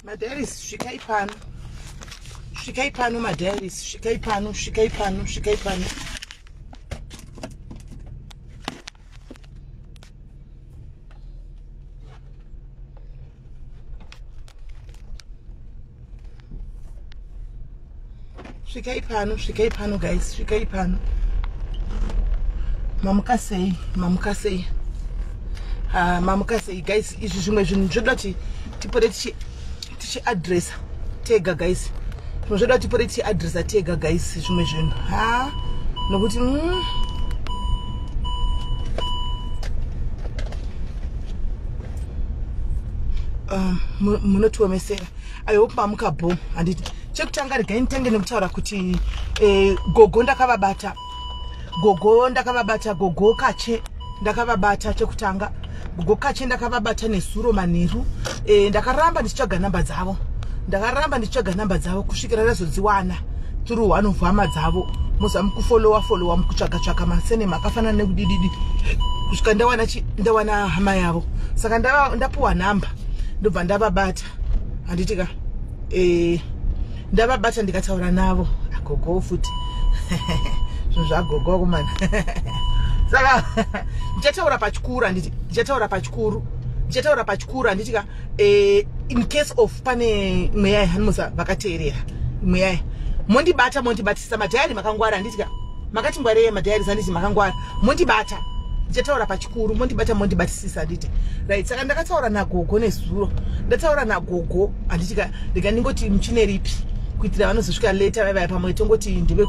Madiaries svikai pano. Svikai pano madiaries, svikai pano, svikai pano, svikai pano. Svikai pano, svikai pano guys, svikai pano. Mamuka sei, mamuka sei. Ah, mamuka sei guys, izvi zvimwe zvinhu zvoda kuti tipore tichi addressa tega guys. Zvimwe zvoda kuti tipore tichi addressa tega guys, zvimwe zvinhu. Ha, nokuti munotiomesera. I hope mamuka bho, handiti. Chekutanga regai nditange nekutaura kuti gogo ndakavabata. Gogo ndakavabata, gogo Kache ndakavabata chekutanga. Gogo Kache ndakavabata nezuro manheru. Ndakaramba ndichitsvaga namba dzavo. Ndakaramba ndichitsvaga namba dzavo kusvikira ndazodziwana through one of hama dzavo. Muzama kufollowa followa mukutsvaga tsvaga masenema akafanana nekudididi kusvika ndawana hama yavo. Saka ndapuwa namba ndobva ndavabata. Handiti ka? Ndavabata ndikataura navo. Gogo futi. Zvinhu zvagogo kumana. Saka ndichataura pachikuru, handiti? Ndichataura pachikuru. Ndichataura pachikuru, handiti ka? In case of pane mweya yehanimusa vakateerera. Mweya. Mondibata, mondibatisa madhayari makangwara, handiti ka? Makati ngwarei madhayari, handiti makangwara. Mondibata. Ndichataura pachikuru, mondibata, mondibatisisa, handiti? Right, saka ndakataura nagogo nezuro. Ndataura nagogo, handiti ka? Ndika ndingoti muchine ripi kuitira vanozosvika later vaiva pamwe tongoti ndeve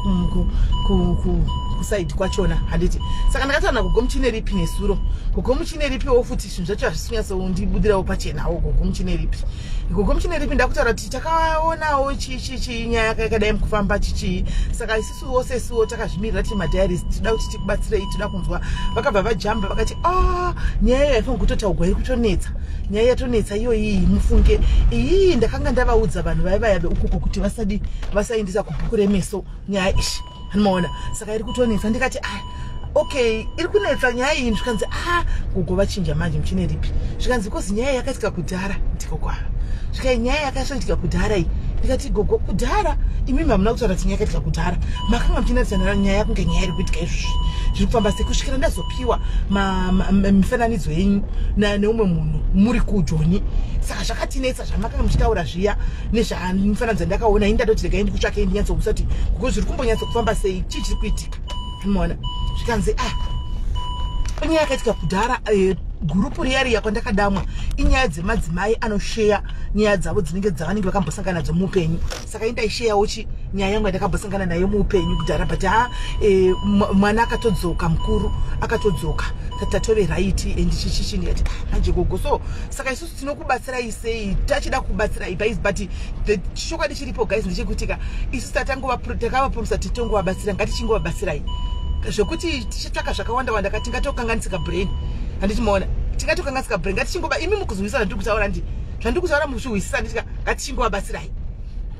kusaidi kwachona, handiti? Saka ndakataura nagogo muchine ripi nezuro. Gogo muchine ripiwo futi zvinhu zvacho hazvisi kunyatsondibudirawo pachenawo. Gogo muchine ripi. Gogo muchine ripi ndakutaura kuti takaonawo chi nyaya yakadai mukufamba chichi. Saka isusu vose isuwo takazvimirira tiri madiaries, tinoda kuti tikubatsirei, tinoda kunzwa. Vakabva vajamba vakati nyaya iyo haifaniri kutotaurwa, iri kutonetsa. Nyaya yatonetsa iyoyi, mufunge. Iyi ndakanga ndavaudza vanhu vaiva vaya ukoko kuti vasaendesa kubhuku remeso nyaya iyi. Anomaona? Saka iri kutonetsa. Ndikati okay, iri kunetsa nyaya iyi. Zvikanzi gogo vachinja manje muchine ripi. Zvikanzi because nyaya yakaitika kudhara, ndiko kwava. Zvikai nyaya yakaitika kudhara iyi. Ndikati gogo kudhara imimi hamuna kutaura kuti nyaya yakaitika kudhara. Makanga muchinatsa nyaya kunge nyaya iri kuitika izvozvi. Zviri kufamba sei kusvikira ndazopiwa mifananidzo yenyu neumwe munhu muri kujoni. Saka zvakatinetsa zvamakanga muchitaura zviya nezvamifananidzo ndakaona. Ini ndatoti regai ndikutsvakei ndinyatsokuziva kuti gogo zviri kumbonyatsokufamba sei, chii chiri kuitika. Unoona? Zvikanzi inyaya yakaitika kudhara. Gurupu riya riya kwandakadamwa inyaya dzemadzimai anosheya nyaya dzavo dzinenge dzavanenge vakambosangana nadzo muupenyu. Saka ini ndaisheyawo nyaya yangu yandakambosangana nayo muupenyu kudhara, but mwana akatodzoka, mukuru akatodzoka, tatove right and chichichi. Ndikati manje gogo, so saka isusu tinokubatsirai sei? Tachida kubatsirai guys, but the chokwadi chiripo guys ndechekuti ka isusu takavapromisa kuti tongovabatsira, ngatichingovabatsirai. Zvekuti tichitsvaka zvakawanda wanda ka tingatokanganisika brain, handiti maona? Tingatokanganisika brain. Ngatichingova, imi mukuzwisisa zvandiri kutaura, ndi zvandiri kutaura muzvihwisisa, handiti ka? Ngatichingovabatsirai,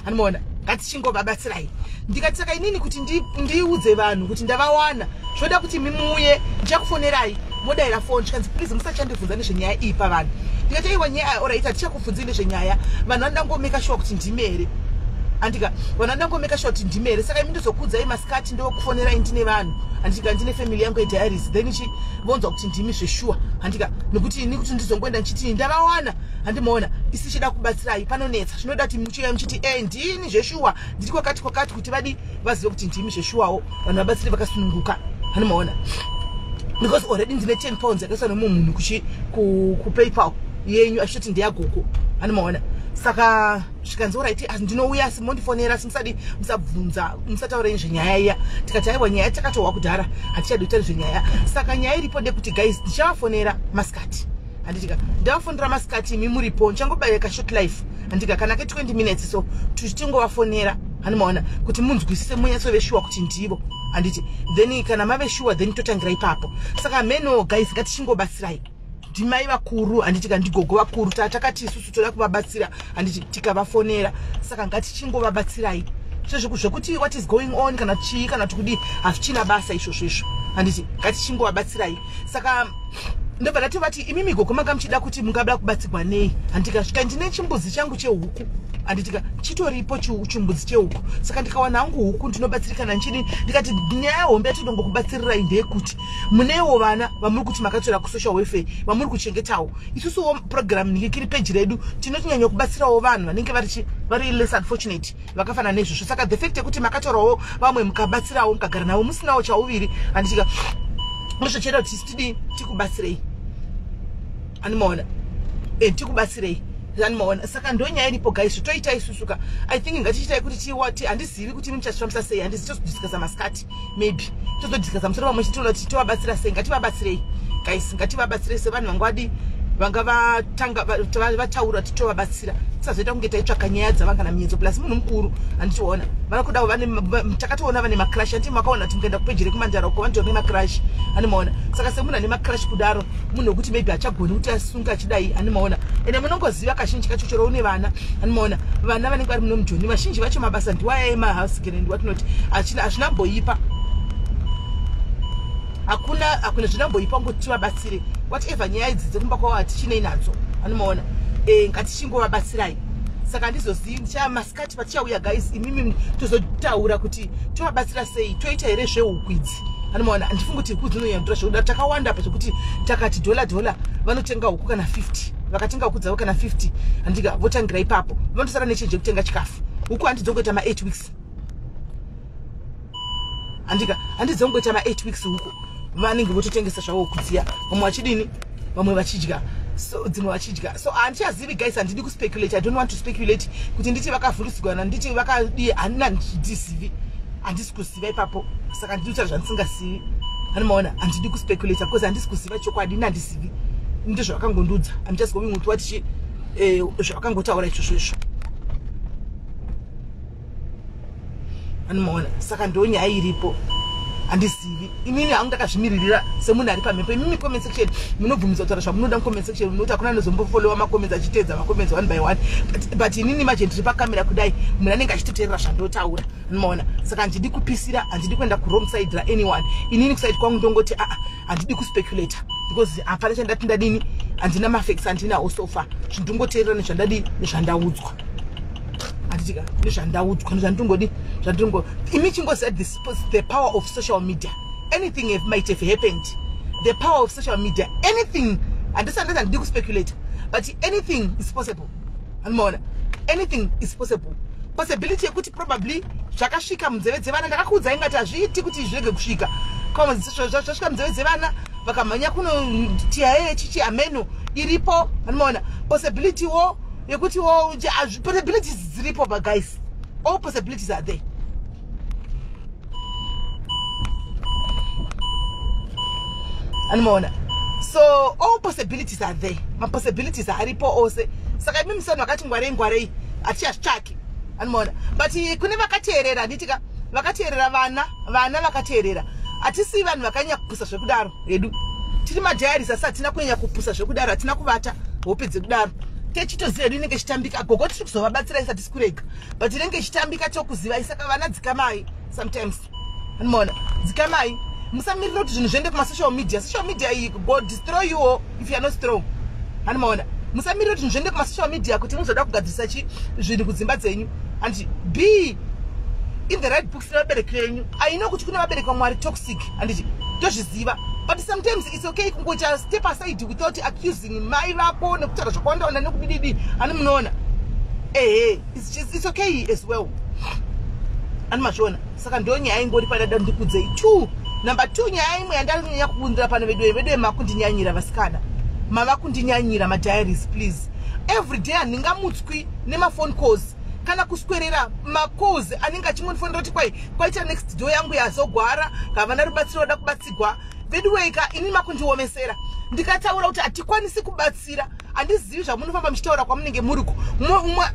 handimaona? Ngatichingovabatsirai. Ndikati saka inini kuti ndiudze vanhu kuti ndavawana, zvoda kuti mimuye, ndichakufonerai modaira foni. Zvikanzi please musachandibvunza nezvenyaya iyi pavanhu. Ndikati aiwa, nyaya alright, hatichakubvunzii nezvenyaya. Vanhu vanoda ngomeka sure kuti ndime here, andika? Vanhu vanoda ngomeka sure kuti ndime here. Saka imi ndozokuudzai masikati, ndokufonerai ndine vanhu, handika? Ndine family yangu yediaries, then chi vonzwa kuti ndimi zveshuwa, handika? Nekuti ini kuti ndizongoenda ndichiti ndavawana, handimaona? Isi chida kubatsirai panonetsa, zvinoda kuti muchiuya muchiti ndini zveshuwa, ndiri kwakati kwakati, kuti vadi vazive kuti ndimi zveshuwawo, vanhu vabatsire vakasununguka, handimaona? Because already ndine 10 pounds yakaiswa nemumwe munhu kuPayPal yenyu achitoti ndeyagogo, handimaona? Saka zvikanzi alright, asi ndinouya, asi mondifonera, asi musadi musabvunza, musataura nezvenyaya iya. Tikati aiwa, nyaya takatohwa kudhara, hatichadi kutaura nezvenyaya. Saka nyaya iripo ndekuti guys, ndichavafonera masikati, handitika? Ndavafonera masikati imi muripo, ndichangobaya kashort life, handika? Kana ke 20 minutes so tichingovafonera, handimaona? Kuti munzwisise, munyatsove sure kuti ndivo, handiti? Then kana mave sure, then totangira ipapo. Saka meno guys, ngatichingobatsirai. Ndimai vakuru, handiti ka? Ndigogo vakuru. Takati isusu toda kuvabatsira, handiti? Tikavafonera. Saka ngatichingovabatsirai zvekuti what is going on kana chii kana kuti kudii hazvichina basa izvozvo izvo, handiti? Ngatichingovabatsirai. Saka Ndobva ndatovati, "Imimi gogo, manga muchida kuti mungada kubatsirwa nei?" Handikasvika, "Ndine chimbuzi changu chehuku, handitika, chitoripo chimbudzi chehuku, saka ndikawana hangu huku ndinobatsirikana nchini." Ndikati, "Nyaya hombe yatinongokubatsirirai ndeyekuti munewo vana vamuri kuti makatora kusocial welfare vamuri kuchengetawo. Isusuwo program nikikiri peji redu tinotonyanya kubatsirawo vanhu vanenge vari less unfortunate, vakafanana neizvozvo. Saka the fact yekuti makatorawo vamwe, mukabatsirawo, mukagara navo musinawo chauviri, handitika, ndozvocheda kuti tidii, tikubatsirei." Animaona? Tikubatsirei, animaona? Saka ndo nyaya iripo, guys. Toita isusuka, I think ngatichitai kuti tiwati, handizivi kuti muchazvifambisa sei, handizi. Tozodiscussa masikati, maybe tozodiscussa musoro vamwe chitoona kuti tovabatsira sei. Ngativabatsirei, guys, ngativabatsirei sevanhu vangadi vanga vatanga vataura kuti tovabatsira. Tisazoita kunge taitsvaka nyaya dzavanga namiedzo. Plus munhu mukuru, handitiona vanokuda takatoona vane macrash. Handiti makaona kuti mukaenda kupeji rekumandara uko vanotori nemacrash, animaona? Saka semunhu ane macrash kudaro, munhu wekuti maybe achagoni kuti asunge achidai, animaona? Ende munongoziva kazhinji kacho chero une vana, animaona, vana vanenge vari muno mujoni, vazhinji vacho mabasa ndiwaya emahouse girl. Ndiwatinoti hazvinamboipa, hakuna, hakuna zvinamboipa ngoti tivabatsire. Whatever nyaya idzi dzekumba kwavo hatichinei nadzo, anomaona? Ngatichingovabatsirai. Saka handizozivi, ndichamasikati patichauya, guys, imimi tozotaura kuti tovabatsira sei. Toita here zvehuku idzi, anomaona? Handifungi kuti huku dzinonyanya zvekuda takawanda pa zvekuti takati dhola dhola vanotenga huku kana 50, vakatenga huku dzavo kana 50, handika, votangira ipapo, vanotosara nechenje yekutenga chikafu. Huku handidzongoita ma8 weeks, handika, handidzongoita ma8 weeks huku, vanenge vototengesa zvavo huku dziya, vamwe vachidini, vamwe vachidya, so dzimwe vachidya. So handichazivi, guys, handidi kuspeculate. I don't want to speculate kuti nditi vakavhurusirwana, nditi vakadii, handina, ndizivi, handisi kuziva ipapo. Saka handidi kutaura zvandisingazivi, anomaona? Handidi kuspeculate because handisi kuziva chokwadi. Ini handizivi, ndizvavakangondudza. I'm just going with what chi zvavakangotaura izvozvo izvo, anomaona? Saka ndo nyaya iripo, handizivi. Inini hangu ndakazvimiririra semunhu ari pamhepo. Imimi comment section munobvumidza kutaura zvamunoda mucomment section, munoti hakuna anozombofollowa macomments achiteedza macomments one by one, but inini manje ndiri pakamera kudai, munhu anenge achitoteerera zvandotaura, anomaona? Saka handidi kupisira, handidi kuenda kuwrong side raanyone. Inini kuside kwangu ndongoti aa, handidi kuspeculata because hapana chandati ndadini, handina mafacts, handinawo so far. Zvindingoteerera nezvandadii, nezvandaudzwa, handitika, nezvandaudzwa, nezvandingodi, zvandingo. Imi chingoziva this, the power of social media, anything might have happened. The power of social media, anything. Handisandati, handidi kuspeculate, but anything is possible, anomaona? Anything is possible. Possibility yekuti probably zvakasvika munzeve dzevana, ndakakuudzai ngati hazviiti kuti zvirege kusvika, zvasvika munzeve dzevana, vakamhanya kunoti haye chichi ameno iripo, anomaona? Possibility wo yekuti wo possibilities dziripo, but guys, all possibilities are there, anomaona? So all possibilities are there, mapossibilities aripo ose. Saka imi musani vakati ngwarei ngwarei, hatichazvitsvaki, anomaona? But kune vakateerera, handitika, vakateerera, vana vakateerera, hatisi vanhu vakanyanya kupusa zvekudaro hedu. Tiri madiaries, asi hatina kunyanya kupusa zvekudaro, hatina kuvata hope dzekudaro. Techitoziva hedu inenge ichitambika. Gogo tiri kuzovabatsira isati sikurega, but inenge ichitambika, tokuzivai. Saka vana, dzikamai sometimes, anomaona? Dzikamai, musamirira kuti zvinhu zviende kumasocial media. Social media iyi go destroy you if you are not strong, anomaona? Musamirira kuti zvinhu zviende kumasocial media kuti muzoda kugadzirisa chi zvinhu kudzimba dzenyu. Handiti be in the right books nevabereki venyu. I know kuti kune vabereki vamwe vari toxic, handiti tozviziva, but sometimes it's okay kungoita step aside without accusing mai vako nekutaura zvakawanda nekudididi, ani munoona? Ehe, it's okay as well, ani mazviona? Saka ndo nyaya ingori padada ndikudzei. Two, number two, nyaya imwe yandanyanya kuundira pano, vedu vedu, makundinyanyira vasikana, mava kundinyanyira madiaries. Please, every day handingamutswi nemaphone calls kana kuswerera macalls anenge achingondifonera kuti kwai kwaita next door yangu yazogwara, havana rubatsiro, vada kubatsigwa. Veduweika, ini makundiomesera. Ndikataura kuti hatikwanisi kubatsira, handizivi zvamunofamba muchitaura kwamunenge muriko,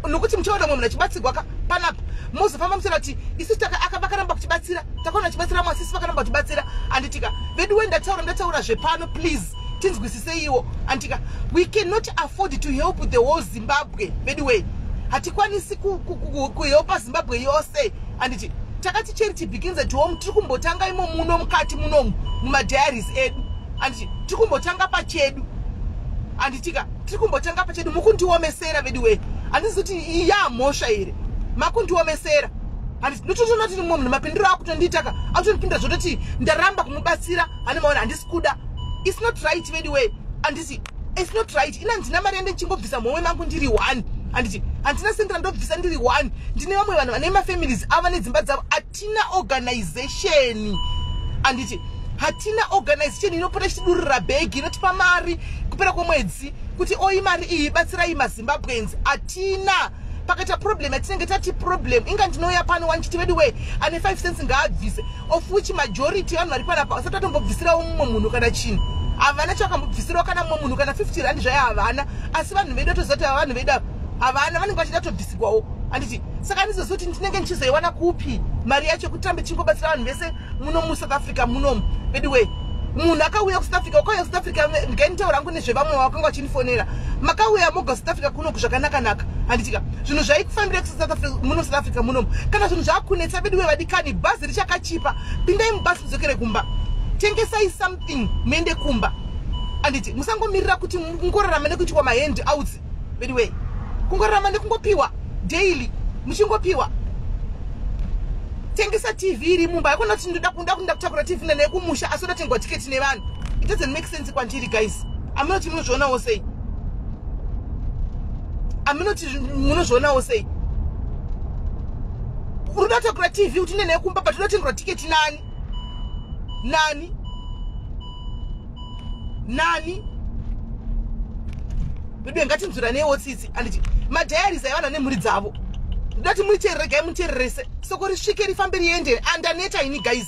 nokuti muchaona mumwe munhu achibatsigwa ka panapa, mozofamba muchitaura kuti isusu vakaramba kutibatsira, takaona achibatsira mwasisi, vakaramba kutibatsira, handitika? Veduwe, ndataura, ndataura zvepano, please tinzwisiseiwo, handitika? We cannot afford to help the whole Zimbabwe, veduwe. Hatikwanisi kuhelpa Zimbabwe yose, handiti? Takati charity begins at home. Tiri kumbotanga imo muno mukati munomu mumadiaries edu. Handiti tiri kumbotanga pachedu, handitika? Tiri kumbotanga pachedu. Mukundiomesera vedu wee. Handizi kuti yamhosva here, makundiomesera. Handiti ndototoona kuti mumwe munhu mapindiro akutondiitaka, akutondipindura zvototi ndaramba kumubatsira. Hani maona, handisi kuda. It's not right, vedu wee. Handiti it's not right. Ina ndina mari yande ndichingobvisa muhomwe mangu ndiri one. Handiti handina sendi randobvisa ndiri one. Ndine vamwe vanhu vane mafamilies ava nedzimba dzavo. Hatina organization, handiti? Hatina organization inopota ichitidurira bhegi, inotipa mari kupera kwemwedzi kuti oi mari iyi batsirai maZimbabweans. Hatina. Pakaita problem yatinenge tati problem, inga ndinouya pano wanchiti vedu wee, ane 5 cents ngaabvise, of which majority vanhu vari panapa vasati vatombobvisirawo mumwe munhu kana chinhu. Havana chavakambobvisirawo kana mumwe munhu, kana 50 rand zvayo havana. Asi vanhu vedu atoziva kuti vanhu vedu havana, vanenge vachida kutobvisigwawo, handiti? Saka handizozivi kuti ndinenge ndichizoiwana kupi mari yacho kuti tambe tichingobatsira vanhu vese muno muSouth Africa munomu. Vedu wee, munhu akauya kuSouth Africa, wakauya kuSouth Africa, ndikainitaura hangu nezvevamwe vakanga vachinifonera. Makauya moga South Africa kunoku zvakanaka-naka, handitika? Zvinhu zvaikufambira kuSouth Africa muno, South Africa munomu, kana zvinhu zvakunetsa, vedu wevadikani, bhazi richakachipa. Pindai mubhazi mudzokere kumba. Tengesai something muende kumba, handiti? Musangomirira kuti mungorarama nekuitwa mahand outs. Vedu wee, kungorarama nekungopiwa daily, muchingopiwa. Tengesa TV iri mumba. Yakona kuti ndoda kuda kuda kutakura TV nene kumusha, asi odatengwa tiketi nevanhu. It doesn't make sense kwandiri, guys. Amunoti munozvionawo sei? Amunoti munozvionawo sei? Uri kuda kutakura TV kuti nene kumba, but unotengerwa tiketi nani, nani, nani? Vedu, ngatinzwiraneiwo tsitsi, handiti? Madiaries aivanhu nemhuri dzavo, ndoti muiterere, gai muitererese, soko risvike, rifambe, riende. Andaneta ini, guys,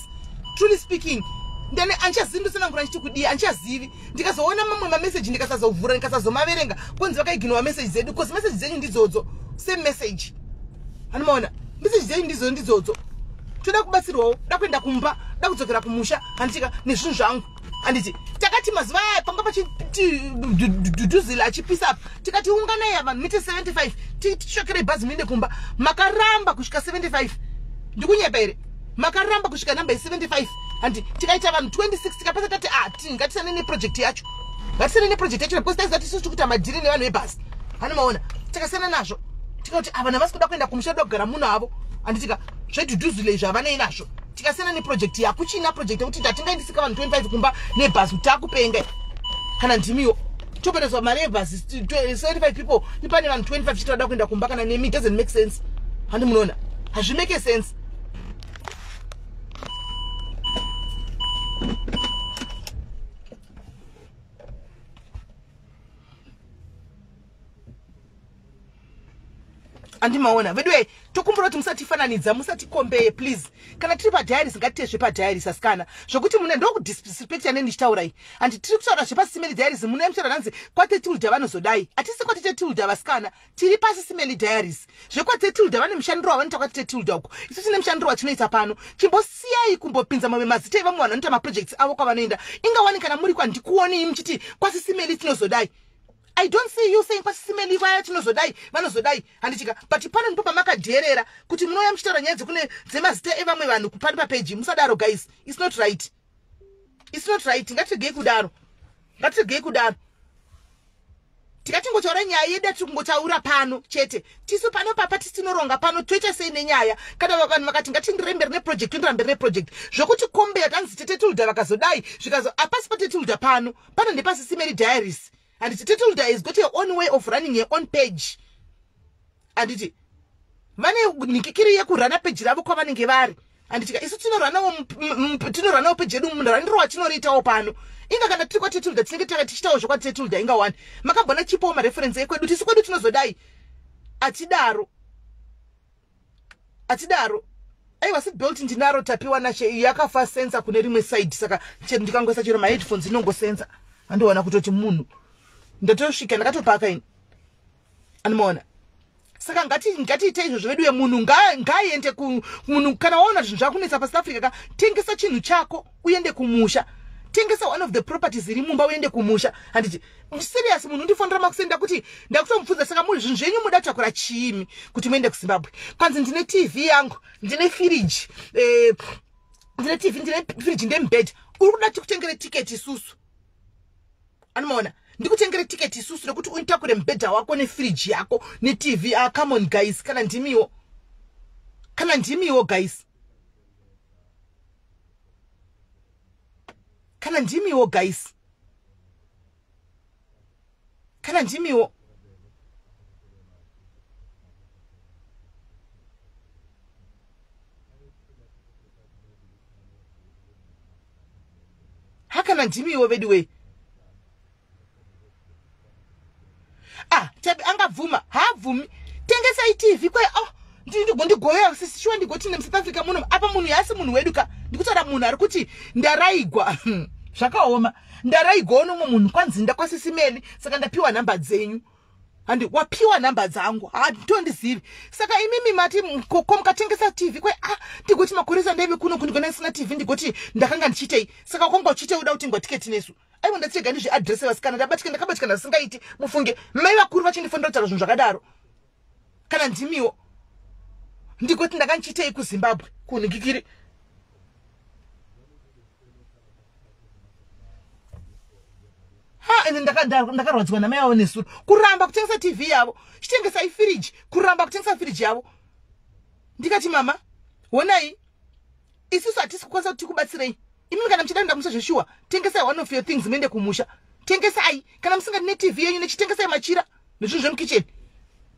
truly speaking. Ndane andichazivi ndotsanangura ndichiti kudii. Andichazivi. Ndikazoona mamwe mameseji, ndikasazovhura, ndikasazomaverenga, konzi vakaignowa meseji dzedu, cause meseji dzenyu ndidzodzo, same message. Hanimaona meseji dzenyu ndidzo ndidzodzo. Toda kubatsirwawo, da kuenda kumba, da kudzokera kumusha, handitika, nezvinhu zvangu, handiti? Takati mazuva aya panga pachidhudhuzila achipisa apa, tikati unganai ava mite 75, titsvakirai bhazi muende kumba. Makaramba kusvika 75. Ndikunyepa here? Makaramba kusvika namba ye75, handi? Tikaita vanhu 26, tikapesa tati a ah, ngatisane neproject yacho, ngatisane neproject yacho, because taiziva tisu tiri kuita madhiri nevanhu vebhasi. Hani maona, takasiyana nazvo, tikati ava ah, navasi kuda kuenda kumusha, kuda kugara muno havo, handitika? Zvedhudhuzile izvo havanei nazvo. Tikasiyana neproject. Yakuchina project yekuti tatingaindisika vanhu 25 kumba nebhasi. Takupenga kana ndimiwo. Topereswa mari yebhasi 75 people, ipane vanhu 25 chiti vada kuenda kumba. Kana nemi, doesn't make sense, handi? Munoona, hazvimake sense. Andimaona vedu, tokumbura kuti musatifananidza, musatikombeye, please. Kana tiri padiaries, ngatite zvepadiaries, asikana. Zvokuti mune ndokudisrespecta ne ndichitaurai, handi? Tiri kutaura zvepaSis Melly Diaries. Mune muchitaura nanzi kwaTetilda vanozodai. Hatisi kwaTetilda, vasikana. Tiri paSis Melly Diaries. ZvekwaTetilda, vane mushandiro wavanoita kwaTetilda uko. Isu tine mushandiro watinoita pano. Chimbosiyai kumbopinza mamwe mazita evamwe vanhu vanoita maprojects avo kwavanoenda. Ingawani kana muri kwandikuonei muchiti kwaSis Melly tinozodai. I don't see you saying kwaSis Melly vaya tinozodai, vanozodai, handichika? But pano ndipo pamakadherera kuti munouya muchitaura nyaya dzekune dzemazita evamwe vanhu kupano papeji. Musadaro, guys. It's not right, it's not right. Ngatiregei kudaro, ngatiregei kudaro. Tikatingotaura nyaya yedu yatiri kungotaura pano chete. Tisu pano papa tisi tinoronga pano toita sei nenyaya. Kana vanhu vakati ngatindirei mberi neproject, tondira mberi neproject. Zvokuti kombe yatanzi Tetetilda vakazodai zvikazo, hapasi paTetilda pano. Pano ndepaSis Melly Diaries, handiti? Tetilda is got her own way of running her own page, handiti? Vane nhikikiri yekurana peji ravo kwavanenge vari, handitika? Isu tinoranawo peji yedu, muraniro watinoriitawo pano. Inga kana tiri kwaTetilda, tinenge taka tichitawo zvekwaTetilda. Inga wani makambona chipowo mareference ekwedu, tisu kwedu tinozodai. Atidaro, atidaro. Aiwa, seatbelt ndinaro, tapiwa nashe. Yakafa sensa kune rimwe side, saka chero ndikangoisa chero maheadphones inongosensa. Handiona kutoti munhu ndatosvika, ndakatopaka ini, anomaona. Saka ngatiite izvozvo vedu. Yemunhu ngaaende munhu. Kana waona zvinhu zvakunetsa paSouth Africa ka, tengesa chinhu chako uende kumusha. Tengesa one of the properties iri mumba uende kumusha, handiti? Serious, munhu undifonera makusenda kuti ndakutomubvunza, saka muri zvinhu zvenyu muda kutakura chiimi kuti muende kuZimbabwe? Kwanzi ndine TV yangu, ndine firiji, ndine TV, ndine firiji, ndemubhedha. Uri kuda tikutengere tiketi isusu? Anomaona, ndikutengere tiketi isusu rekuti unitakure mubhedha wako nefiriji yako neTV. Ah, come on guys, kana ndimiwo, kana ndimiwo guys, kana ndimiwo guys, kana ndimiwo. Hakana ndimiwo vedu wei. Ah, tabi angabvuma? Haabvumi. Tengesai TV kwai. Oh, ndigoya sisi shuwa, ndigoti nemuSouth Africa muno apa munhu yaasi munhu wedu ka. Ndikutaura munhu ari kuti ndaraigwa, zvakaoma, ndaraigwa unomwe munhu kwanzi ndakwasisi Meli, saka ndapiwa nhamba dzenyu. Handi wapiwa nhamba dzangu, hatondizivi. Saka imimi mati ko mukatengesa TV kwe, ah, ndigoti makurisa ndaive kuno kundigona isina TV, ndigoti ndakanga ndichiitei? Saka kwanga uchiitei? Uda kutengwa tiketi nesu? Aiwa, ndatsega ndizviadrese vasikana. Ndabatika, ndakabatikana zvisingaiti mufunge, mai vakuru vachindifonera kutaura zvinhu zvakadaro. Kana ndimiwo, ndigoti ndanga ndichiitei kuZimbabwe kunhikikiri? Ha, ende ndakarwadziwa namai avo nesuro, kuramba kutengesa TV yavo. Chitengesai firiji, kuramba kutengesa firiji yavo. Ndikati, mama, honai, isusu hatisi kukwanisa kuti tikubatsirei imimi. Kana muchida kuenda kumusha zveshuwa, tengesai one of your things muende kumusha. Tengesai, kana musingadi neTV yenyu, nechitengesai machira nezvinhu zvemukicheni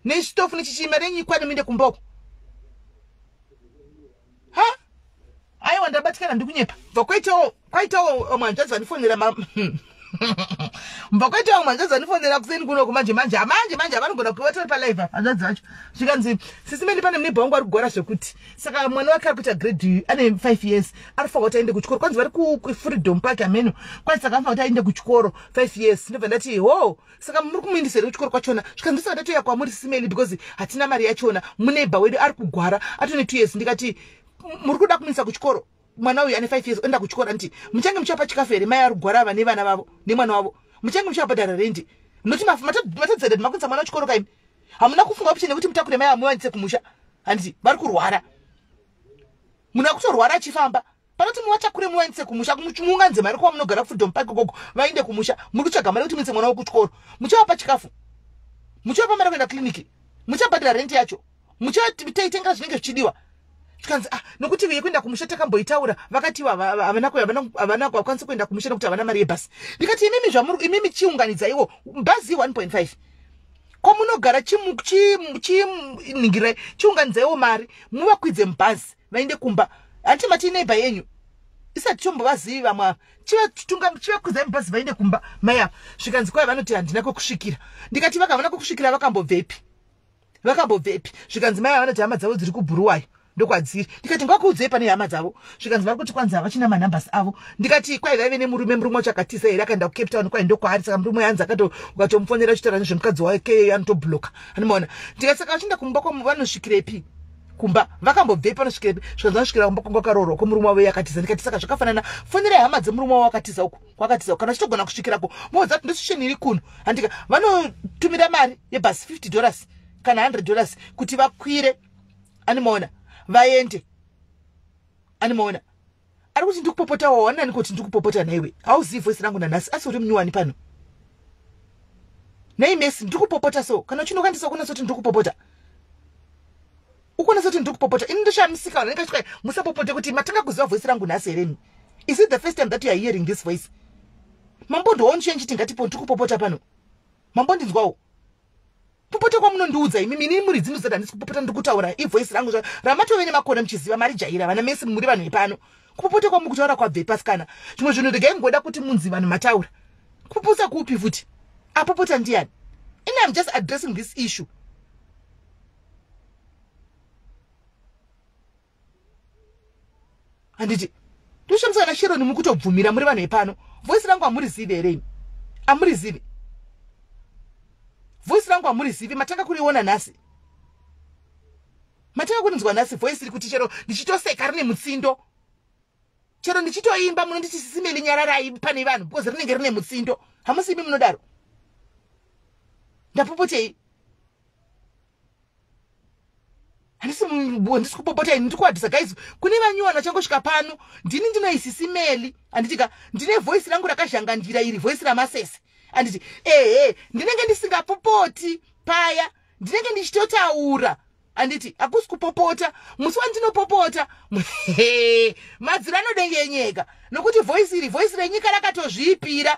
nechitofu nechichima renyu ikwane, muende kumboko. Ha, aiwa, ndabatikana, ndikunyepa. Bva kwaitawo mwanzvadzi vandifonera, mbva kwaitawo mwanzvadzi vandifonera kuseni kunoku manje manje manje manje. Vanogona kuva tori palive apa hanzvadzi vacho. Zvikanzi, sisi Meli, pane munebha wangu ari kugwara zvekuti, saka mwana wake ari kuita grade, ane 5 years, ari kufanira kuti aende kuchikoro. Kwanzi vari kuFreedom Park, ameno kwanzi, saka anofanira kuti aende kuchikoro, 5 years. Ndobva ndati, ho, saka muri kumuindisa here kuchikoro kwachona? Zvikanzi, ndosaka ndatoya kwamuri sisi Meli, because hatina mari yachona, munebha wedu ari kugwara, atone 2 years. Ndikati, muri kuda kumuindisa kuchikoro mwana uyu ane 5 years oenda kuchikoro? Anditi muchange muchapa chikafu here mai ari kugwara ava nevana vavo nemwana wavo? Muchange muchavabhadhara rendi? Noti matadzeda makuindisa mwana kuchikoro kaimi. Hamuna kufunga option yekuti mutakure mai amuvanise kumusha? Handiti vari kurwara? Munhu akutorwara achifamba, panoti muvatakure muvaendese kumusha, muunganze mari kuva munogara Freedom Park ikoko, vaende kumusha. Muri kutsvaga mari yekuti muise mwana wekuchikoro. Muchavapa chikafu? Muchavapa mari kuenda kliniki? Muchabhadhara renti yacho? Muchateitenga zvinenge zvichidiwa? Zvikanzi, ah, nokuti yekuenda kumusha takamboitaura, vakati havana vakwanisi kuenda kumusha nekuti havana mari yebhasi. Ndikati, imimi zvamuri imimi, chiunganidzaiwo bhazi 1.5 kwamunogara, chiningirai, chiunganidzaiwo mari muvakwidze mubhazi vaende kumba. Handiti mati neighbor yenyu? Isati tombovazivi vamwe ava. Chivakwidzai mubhazi vaende kumba mai ava. Zvikanzi, kwai vanoti handina kwekusvikira. Ndikati, vakavana kwekusvikira vakambobvepi? Vakambobvepi? Zvikanzi, mai vanoti hama dzavo dziri kuBhuruwayo, ndokwadziri. Ndikati, ngakuudzei pane hama dzavo. Zvikanzi, vari kuti kwanzi havachina manumbers avo. Ndikati, kwai vaive nemurume, murume wacho akatiza here? Akaenda kuCape Town, kwai ndokwaari. Saka murume yanzi akato ukatomufonera uchitaura nezvemukadzi wake anotobloka, anomaona. Ndikati, saka vachienda kumba vanosvikirepi? Kumba vakambobvepi? Vanosvikirepi? Zvikanzi, vanosvikira kumba kwanga kwakaroorwa kwemurume wavo yakatiza. Ndikati, saka zvakafanana, fonerai hama dzemurume wavo akatiza uko kwakatiza, kana uchitogona kusvikirako, moudza kuti ndosituation iri kuno. Handika vanotumira mari yebhasi, $50 kana $100, kuti vakwire, animaona, vaende, animaona. Ari kuti ndikupopota. Wawanani kuti ndikupopota naiwe? Hauzivi voice rangu nanhasi, asi uri munyuwani pano nei mesi? Ndikupopota so kana uchinokandisa ukuona soti ndikupopota, ukuona soti ndikupopota. Ini ndoshamisika vanhu vanenge vachitwa musapopote, kuti matanga kuziva voice rangu nhasi hereni? Is it the first time that you are hearing this voice? Mambondiwawo ndichenchiti ngatipo ndikupopota pano, mambondinzwawo popota kwamunondiudza imi? Inini muridzi ndozati handisi kupopota, ndiri kutaura ivoice rangu ramatove nemakore muchiziva, mari jaira vana mesi, muri vanhu vepano. Kupopota kwamuri kutaura kwabve pasikana? Zvimwe zvinhu regai ngoda kuti munzi vanhu mataura. Kupopota kupi futi? Apopota ndiani? Ini am just addressing this issue. Handiti ndoshamisa na Sheroni, muri kutobvumira muri vanhu vepano. Voice rangu hamurizivi here imi? Hamurizivi voice rangu? Hamurizivi? Matanga kuriona nhasi? Matanga kurinzwa nhasi voice iri kuti chero ndichitoseka rine mutsindo, chero ndichitoimba munonditi, sisi Meli, nyararai pane vanhu, because rinenge rine mutsindo. Hamusi imi munodaro? Ndapopotei? Handisi kupopota ini, ndiri kuadresa guys. Kune vanyuwana vachangosvika pano, ndini ndinoisisi Meli, handitika? Ndine voice rangu rakazhangandira iri, voice ramasese. Handiti ehe, ndinenge ndisingapopoti paya, ndinenge ndichitotaura. Handiti hakusi kupopota. Musi wandinopopota, madziro anodengenyeka, nokuti voice iri, voice renyika rakatozviipira.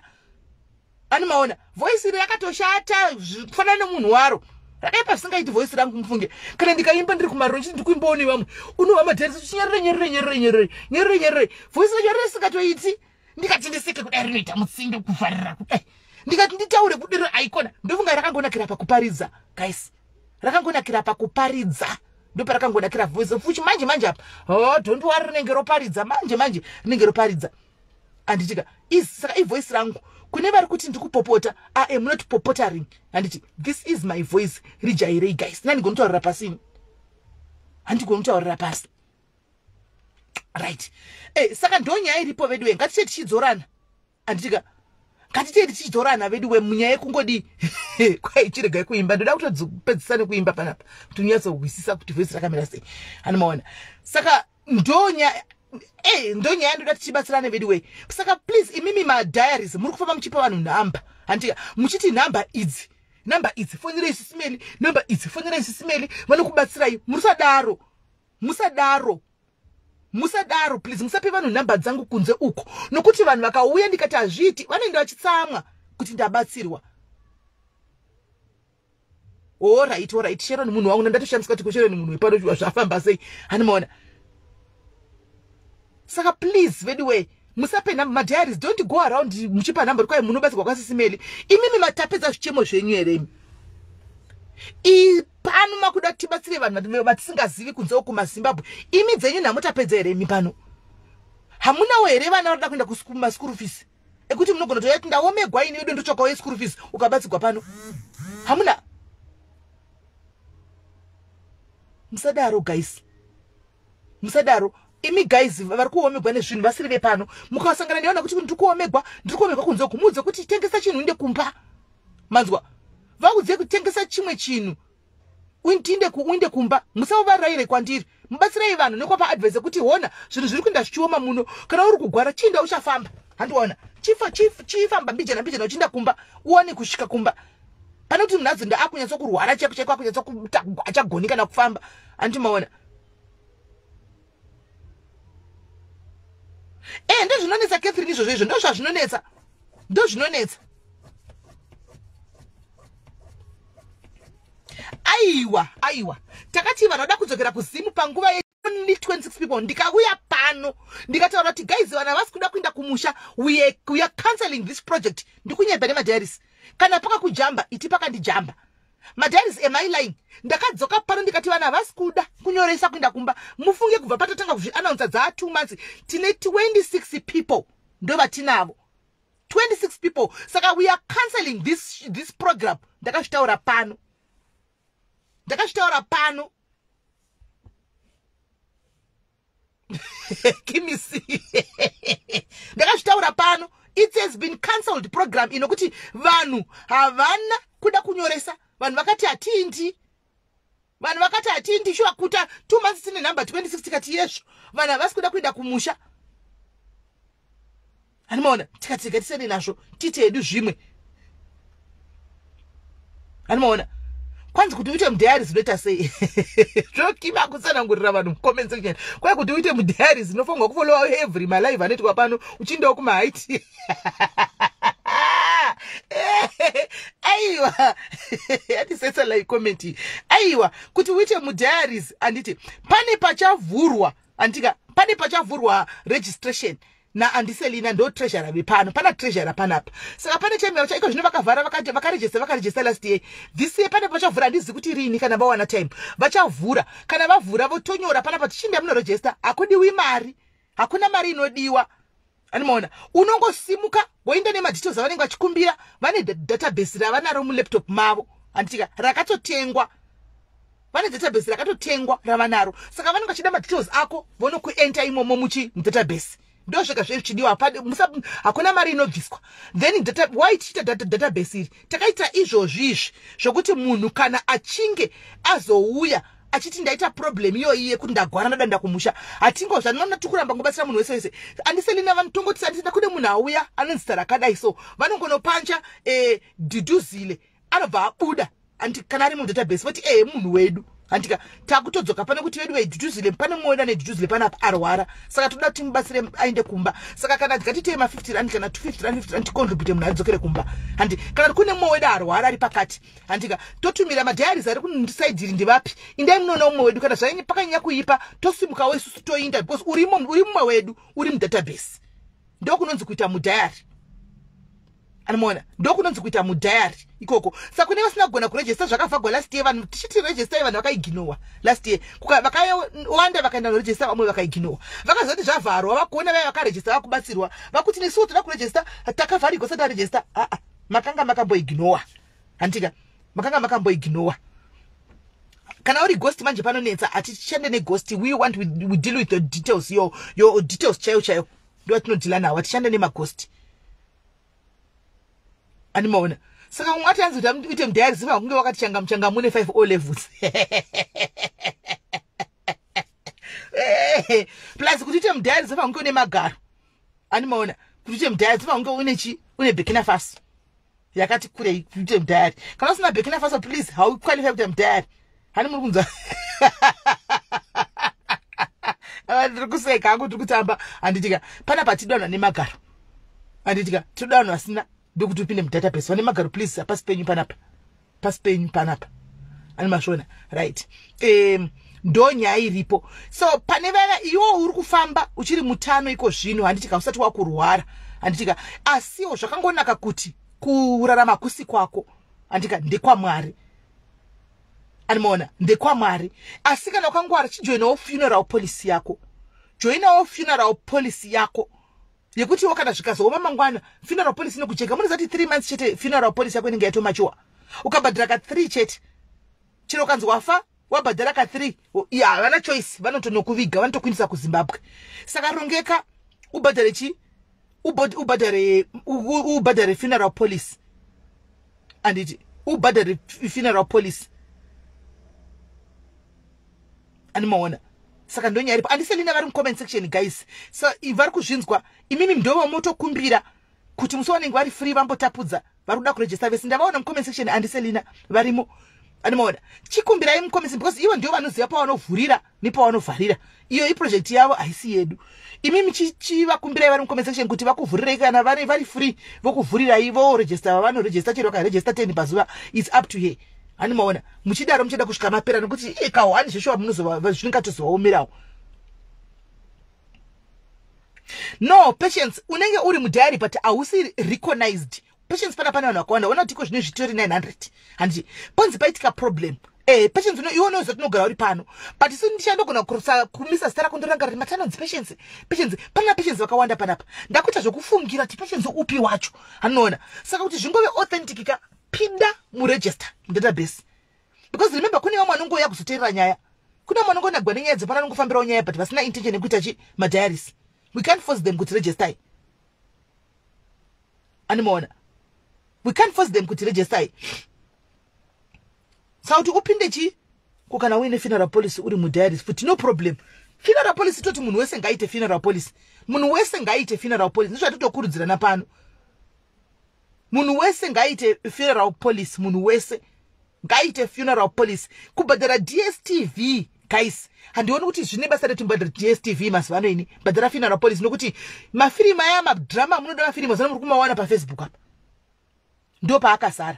Animaona, voice iri rakatoshata kufanana nemunhu waro, rakaipa zvisingaiti. Voice rangu, mufunge, kana ndikaimba ndiri kumariro, chiti ndikuimbawo nevamwe, unova madherisi uchinyerere nyerere nyerere nyerere nyerere nyerere. Voice racho risingatoiti. Ndikati ndiseke kudai, rinoita mutsindo kuvharira kudai. Ndikati nditaure kudiro, aikona. Ndofunga rakangonakira pakuparidza, guys, rakangonakira pakuparidza, ndoparakangonakira voice fuchi. Manje manje apa, oh, don't worry, rinenge roparidza manje manje, rinenge roparidza. Handitika? Saka ivoice rangu. Kune vari kuti ndikupopota, I am not popotaring. Handiti this is my voice, rijairei, guys. Nandigoni kutaurira pasini, handigoni kutaurira pasi, right? Saka ndonyaya iripo, vedu we. Ngatite tichidzorana, handitika? Ngatitei tichidzorana, vedu we, munyaya yekungodi kwai chiregai kuimba. Ndoda kutopedzisa nekuimba panapa kuti unyatsohwisisa kuti voice rakamira sei. Hanimaona? Saka ndonyaya, ndonyaya ndoda tichibatsirane, vedu wei. Saka please, imimi madiaries muri kufamba muchipa vanhu nhamba, handika? Muchiti nhamba idzi, nhamba idzi, fonerei Sis Melly, nhamba idzi, fonerei Sis Melly, vanokubatsirai. Musadaro, musadaro, musadaro, please. Musape vanhu nhamba dzangu kunze uko, nokuti vanhu vakauya ndikati hazviiti, vanoenda vachitsamwa kuti ndabatsirwa. Alright, alright, Sharon munhu wangu. Ndatoshamisa kuti kuSharon munhu wepano zvafamba sei. Hanimaona? Saka please, vedu wei, musape nhamba. Madiaries, don't go around muchipa nhamba kwai munobatsirwa kwaSis Melly. Imimi matapedza zvichemo zvenyu here imi? Pano makuda tibatsire vanhu vatisingazivi kunze uku maZimbabwe. Imi dzenyu nhamutapedza here imi? Pano hamunawo here vana varikuda kuenda kumaschool fees, ekuti munogona toyati ndaomegwa ini, vedu, ndotsvakawo yeschool fees, ukabatsirwa pano? Hamuna. Musadaro, guys, musadaro. Imi guys vari kuomegwa nezvinhu vasiri vepano, mukasangana nevanhu kuti ndiri kuomegwa, ndiri kuomegwa kunze uku, muudze kuti tengesa chinhu uinde kumba. Manzwa? Vaudze kutengesa chimwe chinhu uinde uinde kumba. Musavarayire kwandiri. Mubatsirei vanhu nekwapa advice yekuti hona, zvinhu zviri kuenda zvichioma muno. Kana uri kugwara, chiinda uchafamba. Handiona? Chifamba mbijana mbijana uchiinda kumba, uwane kusvika kumba, pane kuti munhu azoenda akunyatsokurwara chaiko chaiko, akunyatso achagoni kana kufamba. Handimaona? Ndozvinonetsa, Catherine, izvozvo izvo ndo zvazvinonetsa, ndozvinonetsa. Aiwa, aiwa, takati vanhu vada kudzokera kuZimu panguva only 26 people. Ndikauya pano ndikataura kuti guys, vana vasi kuda kuenda kumusha, we are cancelling this project. Ndikunyeba nemadiaries? Kana pakakujamba, iti pakandijamba. Madiaries, am I lying? Ndakadzoka pano ndikati vana havasi kuda kunyoresa kuenda kumba. Mufunge, kubva patatanga kuzviannouncer, dzaa 2 months, tine 26 people, ndo vatinavo, 26 people. Saka we are cancelling this program. Ndakazvitaura pano, ndakazvitaura pano. Kimisi, ndakazvitaura pano. It has been cancelled, program inokuti vanhu havana kuda kunyoresa. Vanhu vakati hatindi, vanhu vakati hatindi. Shuwa, kuta 2 months tine number 26, tikati yezvo, vanhu havasi kuda kuenda kumusha. Hanimaona? Tikati ngatisiyane nazvo, tiite hedu zvimwe. Hanimaona? Kwanzi kuti uite mudiaries unoita sei? Zvokima kutsanangurira vanhu mucomment section. Kwai kuti uite mudiaries unofanirwa kufollowa every malive anoitwa pano, uchiendawo kumahaiti. Aiwa, atisetsa like comment. Aiwa, kuti uite mudiaries, handiti pane pachavhurwa, handika pane pachavhurwa registration naandiselina, ndo treasurer vepano. Pana treasurer panapa. Saka pane chemero chaiko zvino vakavhara, vakaregister, vakaregister last year. This year pane pachavhura, handizivi kuti rini. Kana vawana time vachavhura. Kana vavhura, votonyora panapa, tichinda munoregister. Hakudiwi mari, hakuna mari inodiwa. Animaona? Unongosimuka woenda nemadetails avanenge vachikumbira. Vane database ravanaro mulaptop mavo, handitika? Rakatotengwa. Vane database rakatotengwa ravanaro. Saka vanenge vachida madetails ako, vonokuenta imomo muchi mudatabase. Ndo zvega zvezvichidiwa. Hakuna mari inobviswa. Then data, why tichiita database iri? Takaita izvozvi izvi zvokuti munhu kana achinge azouya Achiti ndaita problem iyoyi yekuti ndagwara, ndadanda kumusha. Hatingo zvandinoona, tikuramba ngobatsira munhu wese wese. Andiselina vanotongoti andisina kune munhu auya anonzi rakadai, so vanongonopancha Dhudhuzile, anobva abuda. Andi kana ari mudatabase voti munhu wedu. Handika takutodzoka pane kuti vedu veDhudhuzile, pane mumwe wedu ane Dhudhuzile panapa arwara, saka toda kuti timubatsire aende kumba. Saka kana ngatitei ma50 rand kana 250 rand, 50 rand, ticontribute, munhu adzokere kumba. Handi kana kune mumwe wedu arwara ari pakati, handika totumira madiaries ari kuside iri, ndivapi, indai munoona mumwe wedu. Kana zvanyanya pakanyanya kuipa, tosimukawo isusu toinda, because urimo, uri mumwe wedu, uri mudatabase. Ndokunonzi kuita mudiary, anomaona? Ndokunonzi kuita mudiary ikoko. Saka kune vasina kugona kuregister, zvakavhagwa last year, vanhu tichiti registerai, vanhu vakaignowa last year. Vakawanda vakaenda noregister, vamwe vakaignowa. Vakazoti zvavharwa, vakuona vaya vakaregister vakubatsirwa, vakuti nesuwo toda kuregister, takavharigwa sati taregister. Aa, makanga makamboignowa, handika makanga makamboignowa. Kana uri ghost manje panonetsa. Hatichishande neghost. We deal with the details, your details chaiyo chaiyo ndo atinodeala nawo. Hatishande nemaghost, animaona? Saka umwe ati anzi kuti uite mudiary, ziva kunge wakati changamu changamu une 5 O levels plus. Kuti uite mudiary, ziva kunge une magaro, animaona? Kuti uite mudiary, ziva kunge une chi, une Burkina Faso yakati kurei kuti uite mudiary. Kana usina Burkina Faso, please, hauqualify kuita mudiary. Hani muri kunzwa? Ndiri kuseka hangu, tiri kutamba, handitika? Panapa tidanwa nemagaro, handitika? Tinoda vanhu vasina, ndokuti upinde mudatabase. Vane magaro, please, hapasi penyu panapa, pasi penyu panapa, ani mashona? Right, ndo nyaya iripo. So pane vaya, iwo uri kufamba uchiri mutano iko zvino, handitika? Usati wakurwara, handitika? Asiwo zvakangonaka kuti kurarama kusi kwako, handika? Ndekwamwari, animaona? Ndekwamwari. Asi kana ukangwara, chijoinawo funeral policy yako, joinawo funeral policy yako yekutiwo kana zvikazooma mangwana, funeral policy inokucheka. Munoziva kuti 3 months chete funeral policy yako inenge yatomature? Ukabhadhara ka3 chete, chero ukanzi wafa wabhadhara ka3, havana choice, vanotonokuviga, vanotokuindisa kuZimbabwe. Saka rongeka, ubhadhare chi, ubhadhare funeral policy, anditi? Ubhadhare funeral policy, animaona? Saka ndonyaya iripo. Andiselina vari mucomment section, guys, so vari kuzvinzwa. Imimi ndova motokumbira kuti musi wanenge vari free vambotapudza vari kuda kuregister vese. Ndavaona mucomment section, andiselina varimo, animaona? Chikumbirai mucomment, because ivo ndivo vanoziva pavanovhurira nepavanovharira. Iyo iproject yavo, haisi yedu. Imimi chivakumbirai vari mucomment section kuti vakuvhurirei kana vari free, vokuvhurirai, voregister vavanoregister. Chero vakaregister 10 pazuva, it's up to her, animaona? Muchidaro muchida kusvika mapera, nekuti ikahwani zveshuwa munozova zviningatozovaomerawo. No, Patience, unenge uri mudiary but hausi recognized. Patience, pana pane vanhu vakawanda. Ona kuti iko zvine zvitori 900, handiti? Ponzi paitika problem, Patience, iwe unoziva tinogara uri pano, but isu ndichandogona kumisa zita rako, ndorangarira matanonzi Patience. Patience, pana Patience vakawanda panapa. Ndakuita zvokufungira kuti Patience upi wacho, anoona? Saka kuti zvingove authentic ka, pinda muregister, mudatabase, because remember, kune vamwe vanongouya kuzoteerera nyaya, kune vamwe vanongonagwa nenyaya dzepano, anongofambirawo nyaya but vasina intention yekuita chi madiaries. We can't force them kuti registerai, animaona? We can't force them kuti registerai. Saka kuti upinde chi ko, kana uine funeral policy uri mudiaries futi, no problem. Funeral policy, toti munhu wese ngaaite funeral policy, munhu wese ngaaite funeral policy. Ndizvatitokurudzirana pano. Munhu wese ngaaite funeral policy, munhu wese ngaaite funeral policy. Kubhadhara DStv, guys, handioni kuti zvine basa reti mubhadhara DStv mazuva ano. Ini bhadhara funeral policy, nokuti mafirimu aya, madrama, munoda mafirimu zano muri kumawana paFacebook apa, ndo paakazara,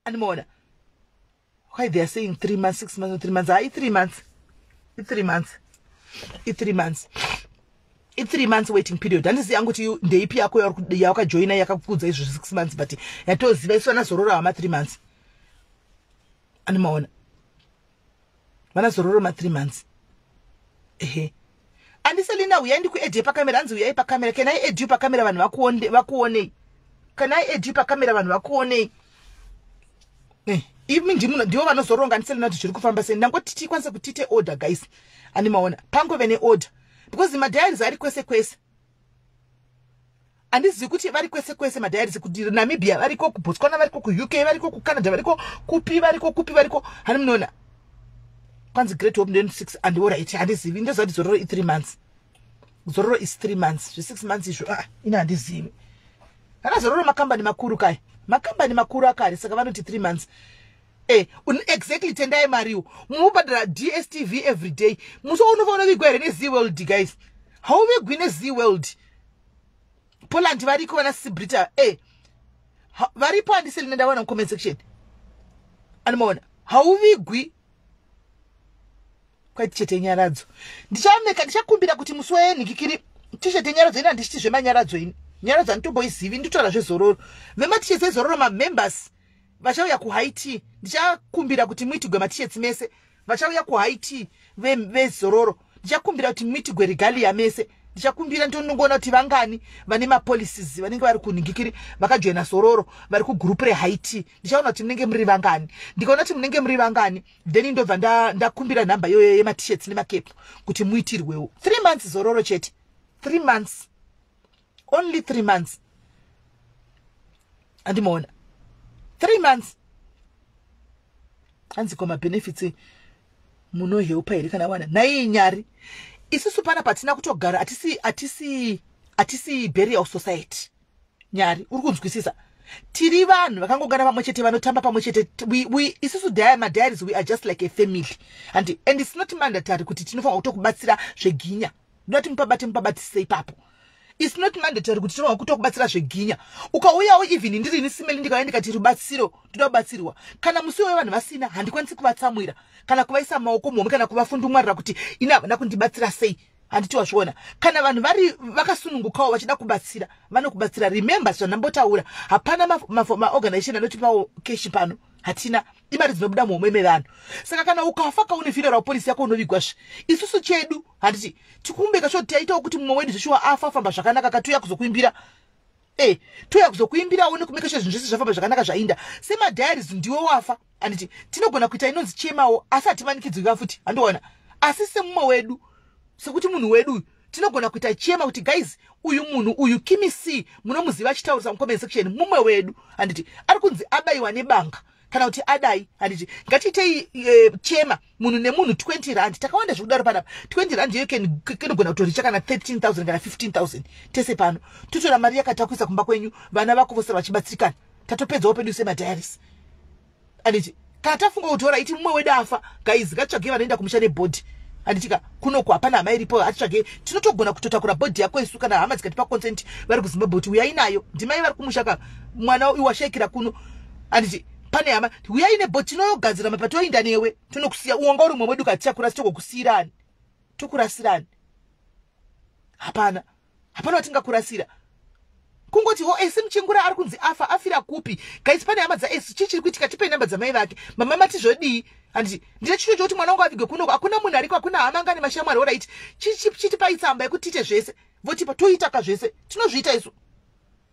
animaona? Why they are saying 3 months, 6 months, 3 months? Hai, 3 months, i3 months, i3 months, i3 months waiting period. Handizivi yangu kuti ndeipi yako yawakajoina yakakudza izvo 6 months, but yatoziva isu vanazorora vama 3 months, animaona? Vanazorora ma3 months, ehe. Andiselina, uyai ndikuadd pakamera. Hanzi uyai pakamera. Can I add you pakamera, vanhu vakuonei? Can I add you pakamera, vanhu vakuonei? Imi ndivo vanozoronga, andiselina, kuti zviri kufamba sei. Ndangoti tikwanise kuti tiite order, guys, animaona? Pangove neorder, because madiaries ari kwese kwese. Handizivi kuti vari kwese kwese madiaries, kuti Namibia variko, kuBotswana variko, kuUK variko, kuCanada variko, kupi variko, kupi variko. Hani munoona kwanzi Great Hope ndo 6 and alright. Handizivi, ndoziva kuti Zororo i3 months. Zororo is 3 months, zve6 months izvo, ah, ina handizivi. Kana Zororo makambani makuru kai, makambani makuru akare, saka vanoti 3 months. Exactly. Tendai mariwo mumubhadhara DStv every day. Musi unofanira vigwa here neZworld? Guys, hauvigwi neZworld. Poland variko, vana Sibrita varipo. Handiselina, ndaona mucomment section, anomaona hauvigwi kwaiti chete nyaradzo. Ndichameka, ndichakumbira kuti musi wenhikikiri t-shirt yenyaradzo. Ini handichiti zvemanyaradzo, ini nyaradzo handitomboizivi, nditotaura zvezororo. Vemat-shirts ezororo, mamembers vachauya kuhigh tea, ndichakumbira kuti muitigwe mat-shirts mese. Vachauya kuhigh tea vezororo, ndichakumbira kuti muitigwe regalia mese. Ndichakumbira, ndinongoona kuti vangani vane mapolicies, vanenge vari kunhingikiri, vakajoina Zororo, vari kugroup rehigh tea. Ndichaona kuti munenge muri vangani. Ndikaona kuti munenge muri vangani, then ndobva ndakumbira nhamba iyoyo yemat-shirts nemacaps kuti muitirwewo. 3 months Zororo chete, 3 months, only 3 months. Andimaona 3 months. Hanzi ko mabenefits munohelpa here kana wana naiyi nyari? Isusu pana patina kutogara, hatisi burial society. Nyari, uri kunzwisisa? Tiri vanhu vakangogara pamwe chete, vanotamba pamwe chete. Isusu madiaries, we are just like a family. And it's not mandatory kuti tinofanira kutokubatsira zveginya. Ndoda kuti mupabate, mupabatisise ipapo. It's not mandatory kuti tinofanira kutokubatsira zveginya. Ukauyawo, even ndirini Simeli, ndikauya ndikati rubatsiro ndoda kubatsirwa, kana musi iwoyo vanhu vasina, handikwanisi kuvatsamwira kana kuvaisa maoko muhomwe kana kuvafundumwarira kuti ini havana kundibatsira sei. Handiti wazviona? Kana vanhu vari vakasunungukawo vachida kubatsira, vanokubatsira. Remember zvandambotaura, hapana maorganization anotipawo cash pano, hatina. Imari dzinobuda muhomwe mevanhu. Saka kana ukafa kaune funeral policy yako, unovigwazve. Isusu chedu, handiti tikumbeka sho, taitawo kuti mumwe wedu zveshuwa afa, famba zvakanaka, katiuya kuzokuimbira. Touya kuzokuimbirawo nekumeka sure zvinhu zvese zvafamba zvakanaka, zvainda semadiaries. Ndiwe wafa, handiti tinogona kuita inonzi chemawo, asi hatimanikidzwi futi, handiona? Asi semumwe wedu, sekuti munhu wedu uyu, tinogona kuita chema kuti guys, uyu munhu uyu Kimi C, munomuziva achitaurisa mucomment section, mumwe wedu, handiti ari kunzi abayiwa nebanga kana kuti adai, handiti ngatiitei chema munhu nemunhu 20 rand. Takawanda zvekudaro panapa. 20 rand iyo inogona kutoricha kana 13,000 kana 15,000 tese pano. Totora mari yakatakuisa kumba kwenyu, vana vako vose vachibatsirikana. Tatopedzawo pedu semadiaries, handiti? Kana tafunga kuti ora iti mumwe wedu afa, guys, ngatitsvagei vanoenda kumusha nebody, handitika? Kunoku hapana hama iripo, hatitsvagei. Tinotogona kutotakura body yako isu kana hama dzikatipa consent vari kuZimbabwe kuti uyai nayo. Ndimai vari kumusha ka, mwana washayikira kuno, handiti pane hama? Uyai nebody, tinogadzira mapepa, toinda newe, tonokusiya. Uwanga uri mumwe wedu, katichakurasi, togokusiyirani, tokurasirani. Hapana, hapana watingakurasira. Kungoti ho esi Muchingura ari kunzi afa, afira kupi? Guys, pane hama dzaesi? Chii chiri kuitika? Tipei namba dzamai vake. Mama mati zvodii? Handiti ndine chito chokuti mwana wangu avigwe kunoko, hakuna munhu ariko, hakuna hama, angane mashamwari. Alright, chitipai tsamba yekuti tiite zvese. Votipa, toitaka zvese. Tinozviita isu,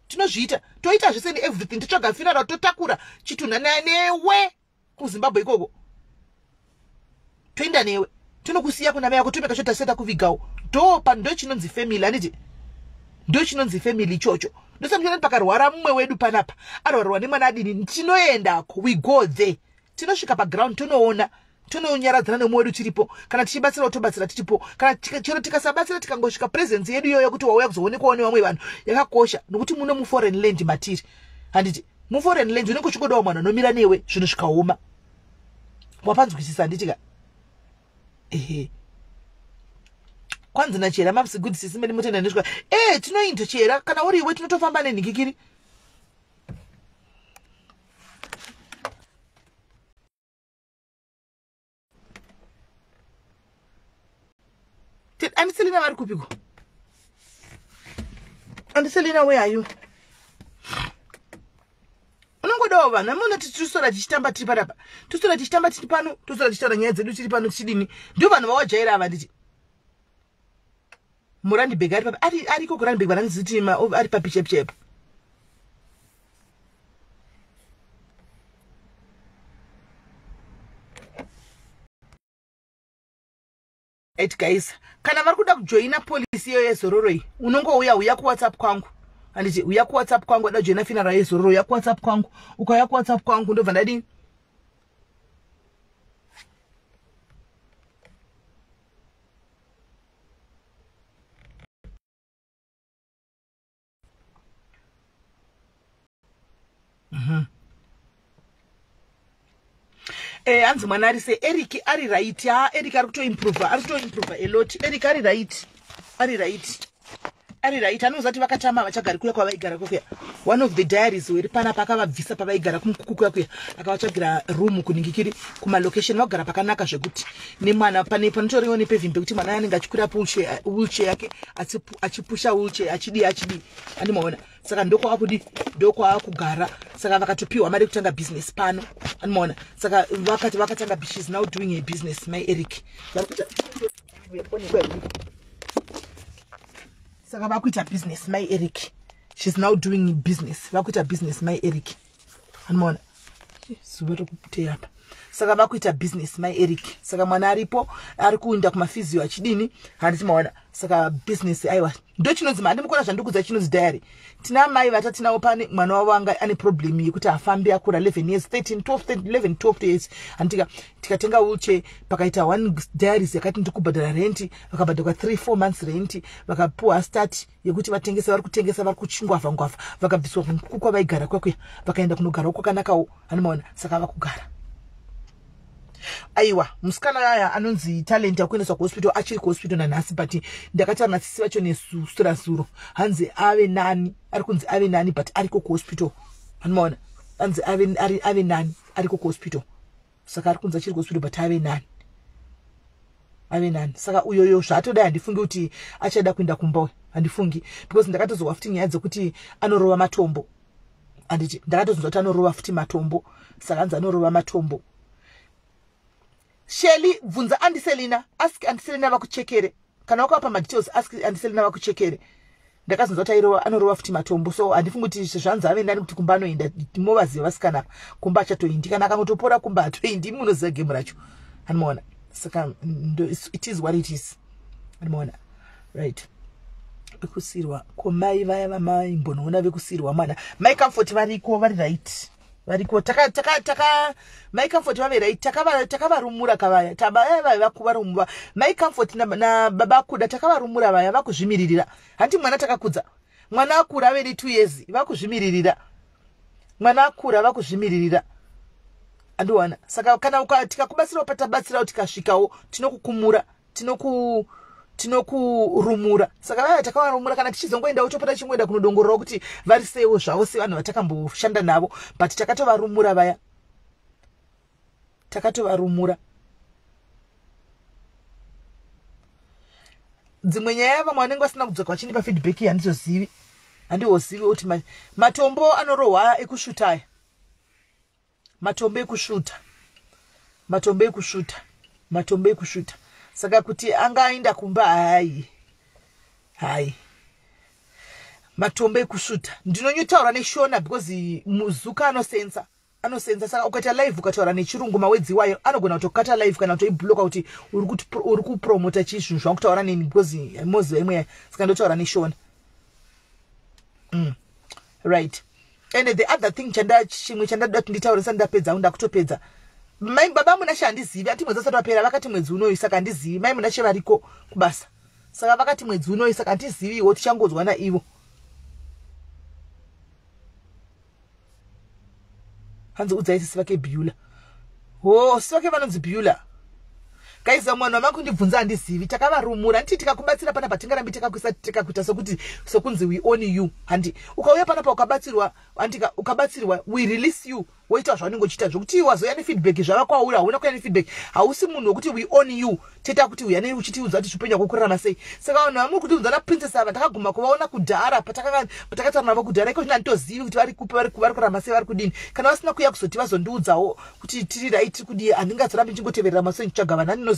tinozviita, toita zvese neeverything. Totsvaga funeral, totakura chitunha newe kuZimbabwe ikoko, toenda newe, tonokusiya kuna mai yako, tomeka sure taseta kuvigawo. Ndo ndo chinonzi family, handiti? Ndo chinonzi family ichocho. Ndosamuchiona pakarwara mumwe wedu panapa, arwarwa nemwana adini, tinoendako, we go there, tinosvika paground, tonoona, tononyaradzana nemumwe wedu tiripo. Kana tichibatsirawo, tobatsira tiripo. Kana chero tikasabatsira, tikangosvika, presence yedu iyoyo kuti wauya kuzoonekwawo nevamwe vanhu yakakosha, nokuti muno muforeign land matiri, handiti? Muforeign land unenge uchingodawo mwana anomira newe zvinhu zvikaoma. Wapanzwisisa, handitika? Ehe, kwanzi nachera mapsi good sisi mene mutenda ndisvika. Tinoinda chera kana uri iwe, tinotofamba nenhikikiri. Andiselina vari kupiko? Andiselina, where are you? Unongodawo vanhu amunoti tisora tichitamba tiri panapa, tisora tichitamba tiri pano, tosora tichitaura nyaya dzedu tiri pano, tichidini. Ndo vanhu vawajaira ava. Nditi muRandburg ari papi? Ariko kuRandburg, vanandiziti ari papi chepo chepo? Right guys, kana vari kuda kujoina policy iyoyo yezororo iyi, unongouya uya kuWhatsApp kwangu. Handiti uya kuWhatsApp kwangu, ada joina funeral yezororo, uya kuWhatsApp kwangu. Ukauya kuWhatsApp kwangu ndobva ndadini? Hanzi mwana ari sei? Eric ari right. Ha, Eric ari kutoimprova, ari kutoimprova a lot. Eric ari right, ari right, ari right. Anoziva kuti vakatama, vachagari kuya kwavaigara kuya. One of the diaries weri panapa akavabvisa pavaigara kumukuku kuya kuya, akavatsvagira room kuningikiri kumalocation. Vagara pakanaka zvekuti nemwana pane panotoriwo nepaving pekuti mwana anenge achikwira wheelchair yake, achipusha wheelchair, achidii achidii, andimaona. Saka ndokwavakudi, ndokwavakugara. Saka vakatopiwa mari yekutanga business pano, andimaona. Saka vakati vakatanga, she's now doing a business, my Eric. Saka vakuita business, my Eric. She's now doing business, vakuita business, my Eric, andimaona. Zuva rekuteya apa. Saka vakuita business, my Eric. Saka mwana aripo, ari kuenda kumaphysio, achidini, handiti maona. Saka business, aiwa, ndo chinonzi, handimukona zvandikudza, chinonzi diary. Tina mai vatatinawo pane mwana wavo anga ane problem yekuti hafambi, akura 11 years, 13, 12, 11, 12 years, handitika. Tikatenga wheelchair, pakaita one diaries yakati ndikubhadhara renti, vakabhadharwa 3 4 months renti, vakapuwa start yekuti vatengese. Vari kutengesa, vari kuchingwavha ngwavha. Vakabviswa kwavaigara kwakuya, vakaenda kunogarawo kwakanakawo, handimaona. Saka vakugara, aiwa, musikana aya anonzi Talent akuendeswa kuhospital, achiri kuhospital nanhasi. But ndakataura nasisi vacho nesurazuro, hanzi ave nani, ari kunzi ave nani, but ariko kuhospital, handimaona. Hanzi ave nani, ariko kuhospital. Saka ari kunzi achiri kuhospital, but ave nani, ave nani. Saka uyoyo zvaatodai, handifungi kuti achada kuenda kumba uyo, handifungi, because ndakatozorwa futi nyaya dzekuti anorova matombo. Handiti ndakatozonzwa kuti anorova futi matombo. Saka hanzi anorova matombo. Sheli, bvunza Andiselina, ask Andiselina vakuchekere. Kana wakavapa madetails, ask Andiselina vakuchekere. Ndakazonzwa kuti airova, anorova futi matombo. So handifungi kuti zvanzi ave nani kuti kumba anoenda. Movaziva vasikana apa, kumba achatoindi. Kana akangotopora, kumba hatoindi. Munoziva gemu racho, handimaona. Saka it is what it is, handimaona. Right, vekusirwa komai vaya vamaimbonoona vekusirwa mwana, Mai Comfort, variko, vari right, variko. Taka taka taka Mai Comfort vave right. Takavarumura kavaya, tabaya vaya vakuvarumura, Mai Comfort na baba Kuda. Takavarumura vaya, vakuzvimiririra. Hanti mwana takakudza, mwana akura, ave ne2 years, vakuzvimiririra. Mwana akura, vakuzvimiririra, andiwana. Saka kana tikakubatsirawo patabatsirawo, tikasvikawo, tinokukumura, tinokurumura. Saka vaya takavarumura. Kana tichizongoendawo, topota tichingoenda kunodongororawo kuti vari seiwo zvavo, sevanhu vatakamboshanda navo. But takatovarumura vaya, takatovarumura. Dzimwe nyaya vamwe vanenge vasina kudzoka vachindipa feedback, handizozivi, handihozivi kuti matombo anorohwa ekusvuta aya, matombo ekusvuta, matombo ekusvuta, matombo ekusvuta. Saka kuti angaenda kumba, hai hai, matombo ekusvuta. Ndinonyotaura neShona because muzuka anosensa, anosensa. Saka ukaita live ukataura nechirungu, mawedzi iwayo anogona kutokata live kana kutoibloka kuti uri kupromota chii, zvinhu zvakutaura neni, because moziva imwe. Saka ndotaura neShona. Right, and the other thing, chimwe chandada kuti nditaure sati ndapedza, ndakutopedza. Mai baba Munashe handizivi, ati mwedzi asati wapera, vakati mwedzi unoyu. Saka handizivi, Mai Munashe variko kubasa, saka vakati mwedzi unoyu. Saka handiziviwo, tichangonzwa naivo. Hanzi udzai sisi vake Bula. Ho, sisi vake vanonzi Bula. Guys, vamwe vanhu vamakundibvunza handizivi. Takavarumura, nditi tikakubatsira panapa, tingarambi takakuisa, tikakuita sokuti sokunzi we own you. Handi ukauya panapa ukabatsirwa, handika ukabatsirwa, we release you, woita zvaunenge uchiita. Zvokuti wazoya nefeedback, zvava kwauri. Hauna kuya nefeedback, hausi munhu wekuti we own you. Toita kuti uya uchitiudza kuti zvipenyu hwako kurarama sei. Saka vanhu vamuri kutiudza naprincess ava, ndakaguma kuvaona kudhara, patakataura navo kudhara. Iko zvino handitozivi kuti vari kupi, vari kurarama sei, vari kudini. Kana vasina kuya kuzoti vazondiudzawo kuti tiri right, tiri kudii, handingazorambi ndichingoteverera maso ndichitsvaga vanhu andinoziva.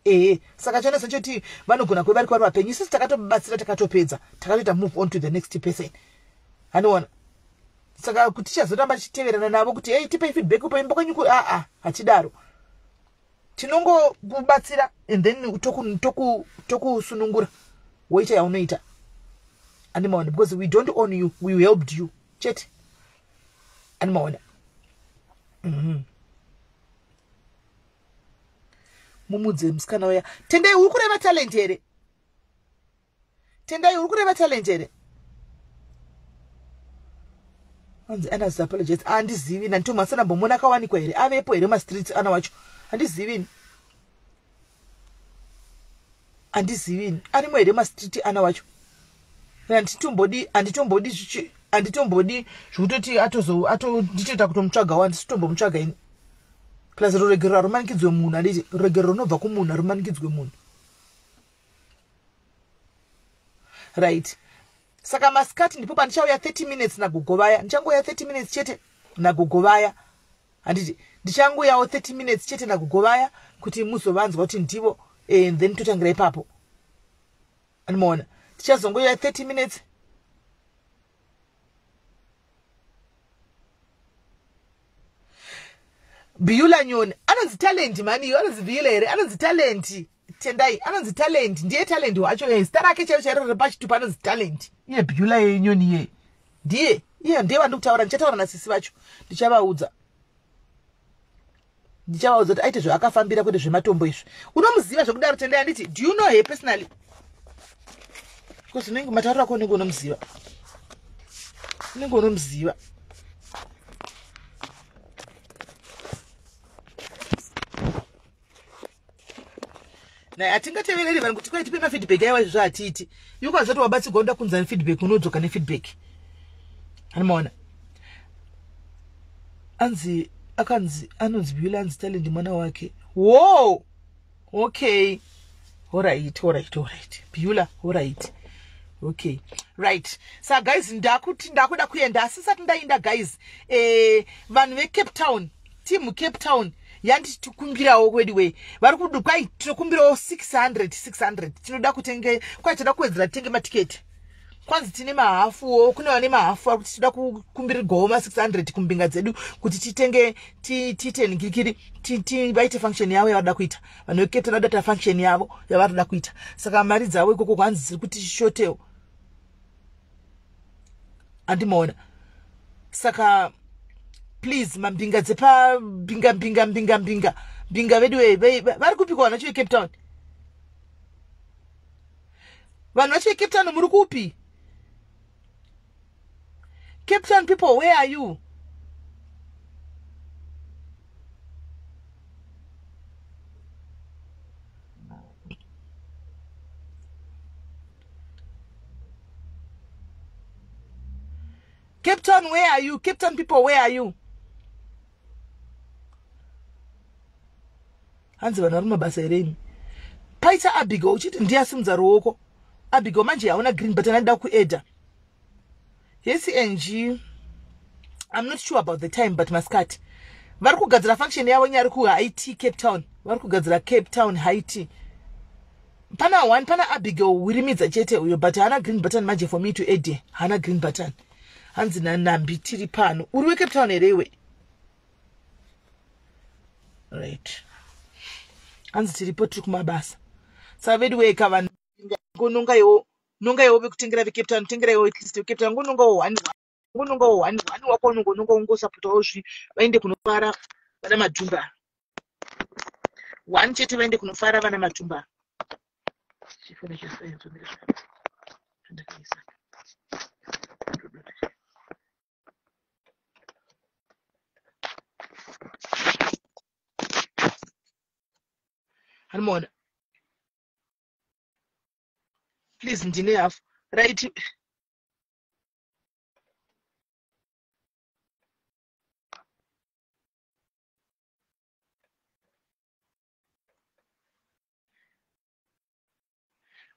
Ehe, saka chanesa choti vanogona kuve vari kuvari vapenyu. Isusu takatobatsira, takatopedza, takatoita move on to the next person, handiona. Saka kuti tichazoramba tichiteverana navo kuti, "Ei, tipei feedback, upaimba kwenyu," aa, hatidaro. Tinongokubatsira and then tokusunungura, woita yaunoita. Andimaona, because we don't own you, we helped you chete. Andimaona. Mumudze musikana uya. Tendai, uri kureva Talent here? Tendai, uri kureva Talent here? Anzi anazi apologize. Handizivi, nanditomhasana mbomona akawanikwa here, avepo here mastreets ana wacho? Handizivini, handizivini, arimo here mastreet ana wacho? Handitombodi, handitombodi zvichi, handitombodi zvekutoti atozo ato nditoita kutomutsvagawo, handisi kutombomutsvaga ini. Plus ruregerero harumanikidzwe munhu, handiti? Ruregerero runobva kumunhu, harumanikidzwe munhu, right? Saka masikati ndipo pandichauya 30 minutes nagogo vaya. Ndichangouya 30 minutes chete nagogo vaya, handiti? Ndichangoyawo 30 minutes chete nagogo vaya kuti muzovanzwa kuti ndivo, and then totangira ipapo. Andimaona, tichazongoya 30 minutes. Biyula Nyoni anonzi Talent mani iyo, anonzi Biyula here? Anonzi Talent. Tendai, anonzi Talent, ndiye Talent wacho. Zita rake chairo chairo riri pachitupa anonzi Talent. Iye Biyula yenyoni iye ndiye, iye ndiye wandikutaura. Ndichataura nasisi vacho, ndichavaudza, ndichavaudza kuti aite zvaakafambira, kwete zvematombo izvi. Unomuziva zvekudaro Tendai, handiti? Do you know her personally? Because unenge matauriro ako unenge unomuziva, unenge unomuziva. Naye hatingatevereri vanhu kuti kwai tipe mafeedback. Aiwa, izvozvo hatiiti. Iwe kuti wabatsigwa, unoda kunza nefeedback, unodzoka nefeedback. Anomaona, anzi akanzi anonzi Bula, anzi Talent mwana wake. Wo, okay, alright, alright, alright, Bula, alright, okay, right. Sa guys, ndakuti ndakuda kuenda, asi sati ndaenda guys, vanhu veCape Town, team Cape Town yanditikumbirawo kwedu wei, vari kudu kwai tinokumbirawo 600 600, tinoda kutenge kwai toda kuwedzera titenge matiketi. Kwanzi tine mahafuwo, kune vane mahafu vari kuti toda kukumbirirwawo ma600 kumbinga dzedu kuti titenge, tiite ningirikiri, vaite function yavo yavada kuita. Vanhu veCape Town vada kuita function yavo yavari kuita, saka mari dzavo ikoko kwanzi dziri kuti shotewo. Handimaona. Saka please, mambinga dzepambinga, mbinga, mbinga, mbinga, mbinga vedu vari kupikwa. Vanhu vacho veCape Town, vanhu vacho veCape Town, muri kupi? Cape Town people, where are you? Cape Town, where are you? Cape Town people, where are you? Hanzi vanhu vari mumabasa here imi? Paita Abigail uchiti ndiye asimudza ruoko. Abigail manje hauna green button, andida kuedha. Yes, ng I'm not sure about the time, but masikati vari kugadzira function yavo nyari kuHit Cape Town, vari kugadzira Cape Town Hit. Pana one, pana Abigail Wirimidza chete uyo, but haana green button manje for me to add. Haana green button. Hanzi nanambi tiri pano. Uri weCape Town here iwe? Right, hanzi tiripo, tiri kumabasa. Saka vedu weka vanhu ngonongaiwo, nongaiwo vekutengera veCape Town, tengeraiwo at least veCape Town, ngonongawo one, ngonongawo one, one wako unongononga ungosapotawo zvi vaende kunofara vana Madhumba. One chete, vaende kunofara vana Madhumba. Chifoni chesainzomira ndakaisa. Hanimona, please, ndine hafu. Right,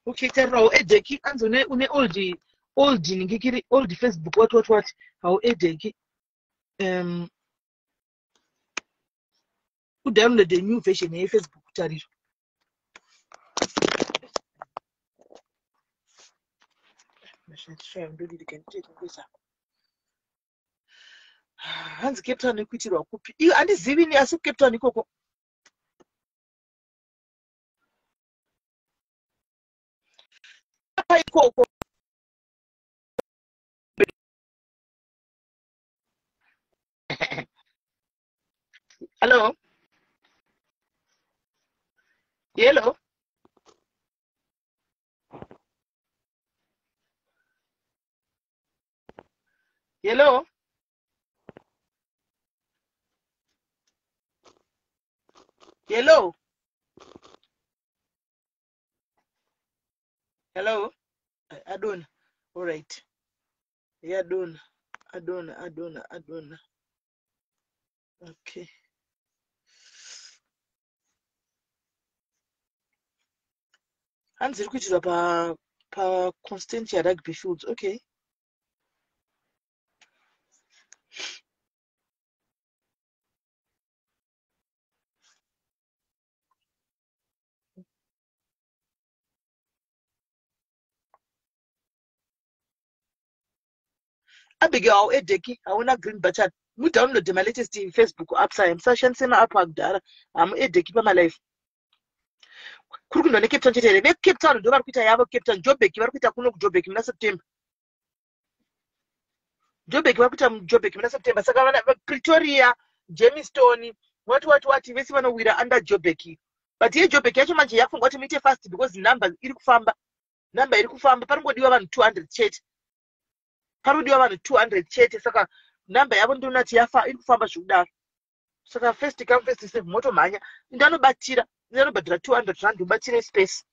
okay, tarirawo edeki. Anzi une old, old ningikiri, old Facebook, what, what, what, hauedeki. Udownload a new version yeFacebook, tariro. Ndodirikanditekungweza. Hanzi Cape Town ikuitirwa kupi iyo? Handizivi ni, asi kuCape Town ikoko pa ikoko. Hello, hello, hello, hello, hello. Adona. Alright, yadona, adona, adona, adona. Okay, hanzi iri kuitirwa paConstantia Rugby Fields. Okay, Abigail, hauedheki, hauna green button. Mudownload malatest Facebook apps aya, musashandise maapp akudhara. Hamuedheki pamalife. Kuri kuindwa neCape Town chete here? VeCape Town ndo vari kuita yavo. Cape Town, Joburg vari kuita kuno kuJoburg muna September. Joburg vari kuita muJoburg muna September. Saka vana Pretoria, Germiston, wati wati wati, vese vanowira under Joburg. But yeJoburg yacho manje yafunga kuti muite fast because number iri kufamba, number iri kufamba. Paringodiwa vanhu 200 chete, parikudiwa vanhu 200 chete. Saka namba yavo ndinoona kuti yafa, iri kufamba zvekudaro. Saka first come first serve, motomhanya. Ndanobatira, ndanobhadhira 200 rand, ubatire space.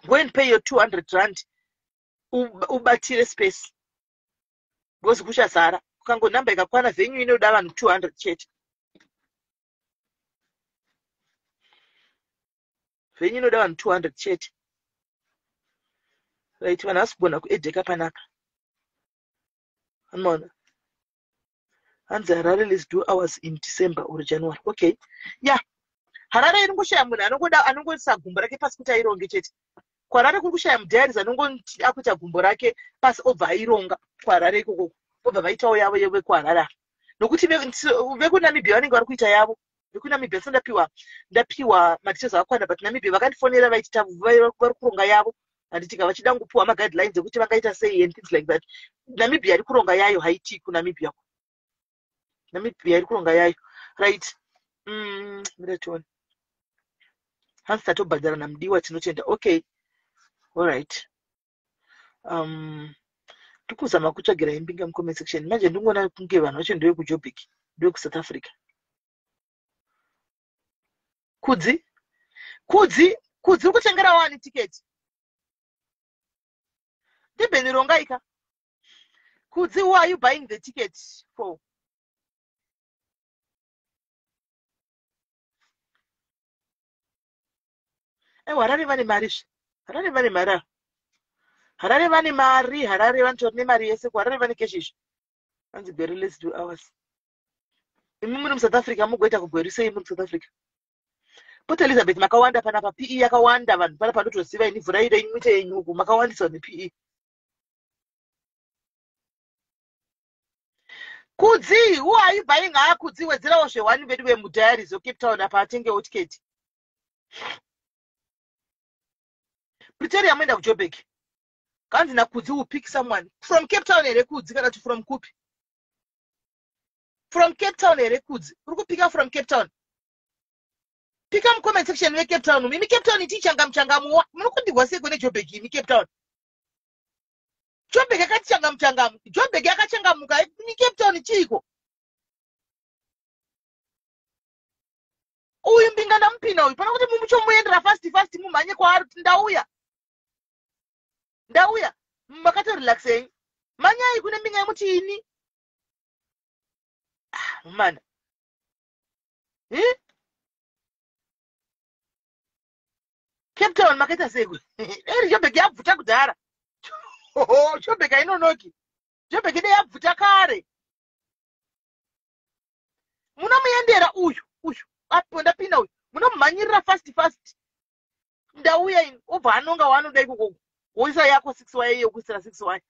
Go and pay your 200 rand, ubatire space, because kuchazara. Ukango namba ikakwana, venue inoda vanhu 200 chete, venue inoda vanhu 200 chete. Right, vanhu havasi kugona kuedheka panapa. Anoona hanzi Harare, let's do ours in December or January. Okay, yeah, Harare iri ngoshaya munhu anongoda, anongoisa gumbo rake pasi kuti aironge chete. KuHarare kuri kushaya mudiaries anongoti akuita gumbo rake pasi obva aironga. KuHarare ikoko obva vaitawo yavo yevekuHarare ava, nokuti vekuNamibia vanenge vari kuita yavo. VekuNamibia, se ndapiwa madetails akakwana, but Namibia vakandifonera vaiti vari kuronga yavo, handitika? Vachida kungopiwa maguidelines ekuti vangaita sei and things like that. Namibia iri kuronga yayo, haiti kuNamibia. Namibia iri kuronga yayo. Right, mira tione. Hanzi tatobhadhara namudiwa, tinotenda. Okay, alright. Ndikuzama kutsvagira imbinga mucomment section manje. Ndingoona kunge vanhu vacho ndevekuJoburg, ndevekuSouth Africa. Kudzi, Kudzi, Kudzi, uri kutengera wani tiketi? Ndibheni rongaika. Kudzi, who are you buying the ticket for? Aiwa, Harare vane mari zve. Harare vane mari ava, Harare vane mari. Harare vanotori nemari yese. KuHarare vane cash izvi. Hanzi Gweru, let's do ours. Imi muri muSouth Africa, mugoita kuGweru sei muri muSouth Africa? Port Elizabeth makawanda panapa, PE yakawanda vanhu panapa. Ndotoziva ini. Vhurai renyu, muite yenyu uku, makawandisa nePE. Kudzi, who are you buying? Haa, Kudzi, wedzerawo zvewani vedu vemudiaries weCape Town apa, atengewo tiketi. Pretoria moenda kuJoburg. Kanzi naKudzi, will pick someone from Cape Town here Kudzi, kana kuti from kupi? From Cape Town here Kudzi? Uri kupika from Cape Town? Pika mucomment section veCape Town. Imi Cape Town, iti changamu changamu, munokundirwa seiko neJoburg? Imi Cape Town, Joburg yakati changamu changamu, Joburg yakachangamuka. Imi Cape Town, chiiko? Uyu mbinga ndamupina uyu pana kuti mumuchomuendera fast fast, mumhanye kwaari kuti ndauya, ndauya. Makatorelax henyu, manyai kune mbinga yemuti ini. Ah, mana. Eh? Cape Town makaita seiko? Eri Joburg yabvuta kudhara. Joburg hainonoki, Joburg ide yabvuta kare. Munomuendera uyu, uyu apo ndapinda uyu, munomumhanyirira fast fast. Ndauya ini, obva anonga waanoda ikoko, woisa yako 6 y, yokuisira 6 y.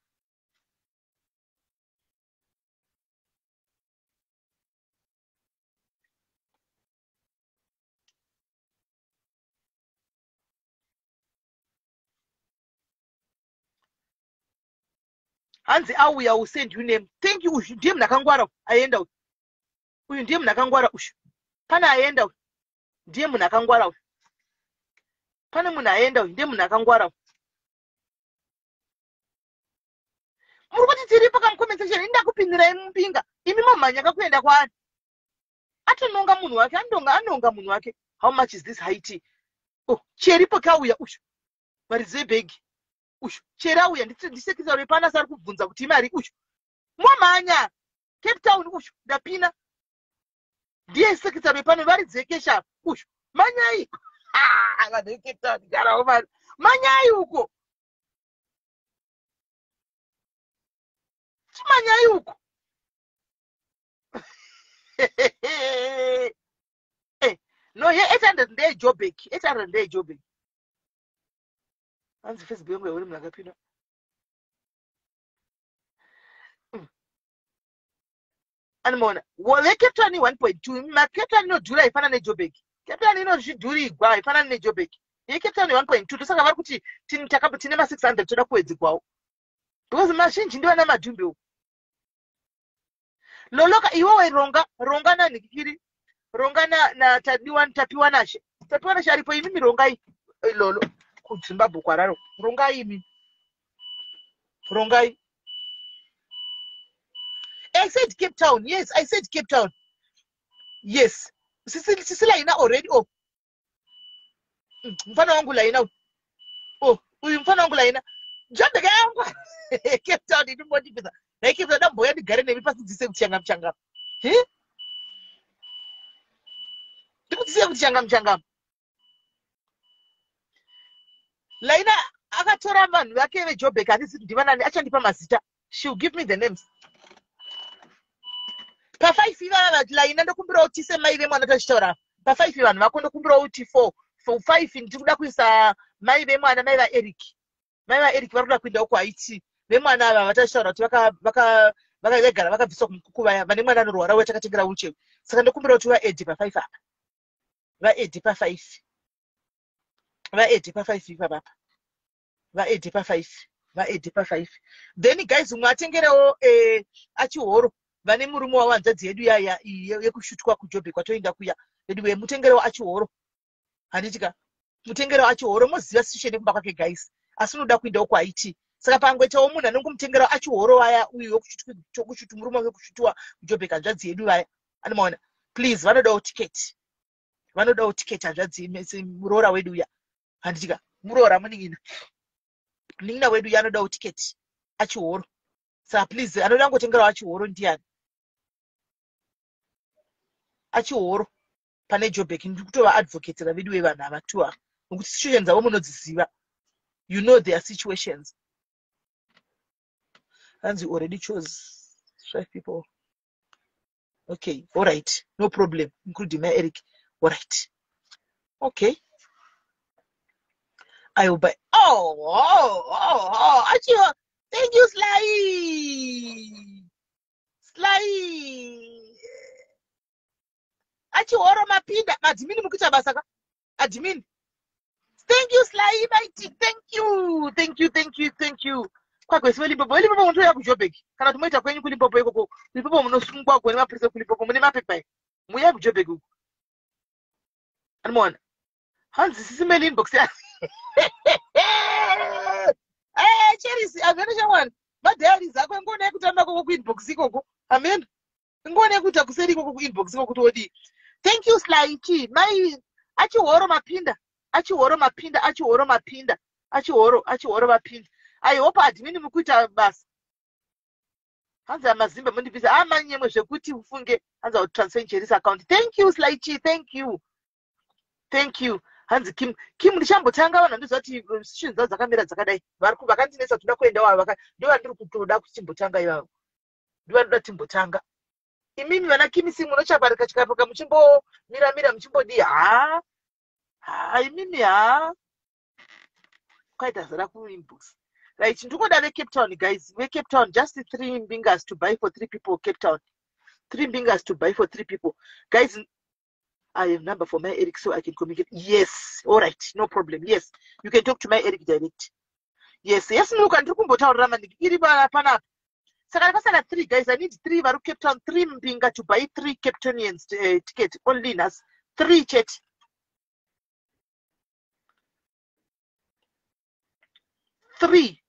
Hanzi auya, will send you name. Thank you. Uyu ndiye munhu akangwara aenda uyu. Uyu ndiye munhu akangwara uyu. Pane aenda uyu, ndiye munhu akangwara uyu. Pane munhu aenda uyu, ndiye munhu akangwara uyu. Muri kuti tiripo kamucomment section, indakupindirai mupinga imi momhanya kakuenda kwaari. Atononga munhu wake, anonga, anonga munhu wake. How much is this high tea? Oh, cheripo kauya uyu, varidzi vebhegi uyu. Cheri auya, ndisekisa repana sari kubvunza kuti imari uyu. Momhanya Cape Town uyu, ndapina ndiye sekisa repano, varidzi vekesha uyu. Manyai vanhu veCape Town, garawo mari, manyai uko, chimanyai uko. No, ye 800 ndeyejobek, 800 ndeyejobek. Hanzi Facebook yangu yauri munhu akapinda. Animaona veCape Town 1.2. MaCape Town inodhura, haifana neJobek. Cape Town inozvidhurigwa, haifanani neJobek. YeCape Town 1.2. Ndosaka vari kuti tine ma600, toda kuwedzegwawo because mazhinji ndivana madhumbe uku. Loloka iwewe, ronga, ronga nanhikiri, ronga natadiwa, Tapiwa Nashe. Tapiwa Nashe aripo. Imimi rongai. Lolo kuZimbabwe kwararo, rongai imi, rongai. I said Cape Town. Yes, I said Cape Town. Yes, sisi Laina already. Oh, mfana wangu Laina. Oh, uyu mfana wangu Laina, Jobeka yangu Cape Town inombondipisa nai. Cape Town damboya ndigare nemi pasi, dzise kuti changam. He, ndikudzise kuti changam. Laina akatora vanhu vake veJobek, handisi ndivanani, achandipa mazita. She will give me the names pa5 ivava. Laina, ndokumbirawo tise mai vemwana tachitaura pa5. Vanhu vako ndokumbirawo kuti four for five ndiri kuda kuisa mai vemwana, mai vaEric. Mai vaEric vari kuda kuendawo kuIT. Vemwana ava vatachitaura kuti vagara vakabviswa kumukuku, vaya vane mwana anorwara uya takatengera wheelchair. Saka ndokumbira kuti vaedhe pa5 apa, vaedhe pa5, vaedhe pa5 ipapapa, vaedhe pa5, vaedhe pa5. Then guys, umwe atengerewo achihoro vane murume wavo, hanzvadzi yedu yaya yekushutwa kuJobek kwatoenda kuya. Anyway, mutengerewo achihoro, handitika? Mutengerewo achihoro. Moziva situation yekumba kwake, guys, asi unoda kuendawo kuIT. Saka pangoitawo munhu anongomutengerawo achihoro vaya, uyu wekushutu, murume wake kushutiwa kuJobek, hanzvadzi yedu vaya, anomaona. Please, vanodawo tiketi, vanodawo tiketi hanzvadzi, muroora wedu uya, handitika? Muroora, munin'ina, munin'ina wedu uya anodawo tiketi achihoro. Saka please, anoda ngotengerawo achihoro ndiani? Achihoro pane Jobek. Ndiri kutova advocatera vedu vevanhu ava two ava nokuti situation dzavo munodziziva. You know their situations. Hanzi already chose five people. Okay, all right, no problem, including my Eric. All right, okay, I will buy. Oh, achiwa, thank you, Sly. Sly achihoro mapinda. Madhimini mukuita basa ka, admin. Thank you, Sly Mighty. Thank you, thank you, thank you, thank you. Kwagwesi weLimpopo, weLimpopo munotoya kuJobek kana kuti moita kwenyu kuLimpopo ikoko. Limpopo munosungwa kune mapurisa kuLimpopo, mune mapepa, muya kuJobek uku. Anomaona hanzi sisimeli inbox. Cherisi amene chamwana madiaries ako, ingona yekutamba koko kuinbox ikoko. Amen, ingona yekuita kuseri ikoko kuinbox ikoko kuti wodii. Thank you, Slychi. Mai achihoro mapinda, achihoro mapinda, achihoro mapinda, achihoro, achihoro vapinda. I hope admin mukuita basa. Hanzi amazimba mundibvisa amanyemwe zvekuti ufunge. Hanzi I transfer Jerry's account. Thank you, Slychi. Thank you, thank you. Hanzi Kim, Kim, ndichambotanga vanhu vandiziva kuti situation dzavo dzakamira dzakadai. Vakandinetsa toda kuenda wavo, ndo vandiri kutoda kuti timbotanga ivavo, ndo vandinoda timbotanga. Imimi vana Kimisi munochaparika chikapuka muchimbomiramira muchimbodii. Ha ha, imimi, ha, kwaita zara kuinbox. Right, ndikoda veCape Town, guys. VeCape Town, just three mbingas to buy for three people. Cape Town, three mbingas to buy for three people, guys. I have number for my Eric so I can communicate. Yes, all right, no problem. Yes, you can talk to my Eric direct. Yes, muka ndiri kumbotaurira maningi iri panapa. Saka ndakasara three guys. I need three vari kuCape Town, three mbinga to buy three Capetonians ticket only nhasi. Three chete. Three.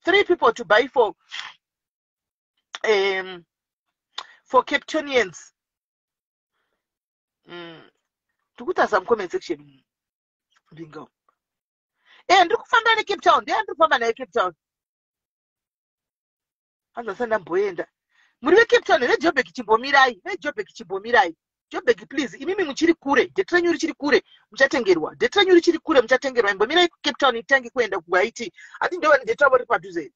Three people to buy for Capetonians. Ndikutarisa mucomment section, mbinga. Ndiri kufamba neCape Town. Ndiye ndiri kufamba naye Cape Town. Hanzi asati ndamboenda. Muri veCape Town, veJobek chimbomirai, veJobek chimbomirai. Jobek, please, imimi muchiri kure, date renyu richiri kure, muchatengerwa. Date renyu richiri kure, muchatengerwa. Imbomirai kuCape Town itange kuenda kuHaiti. Hati ndo vane date ravo riri padhuze.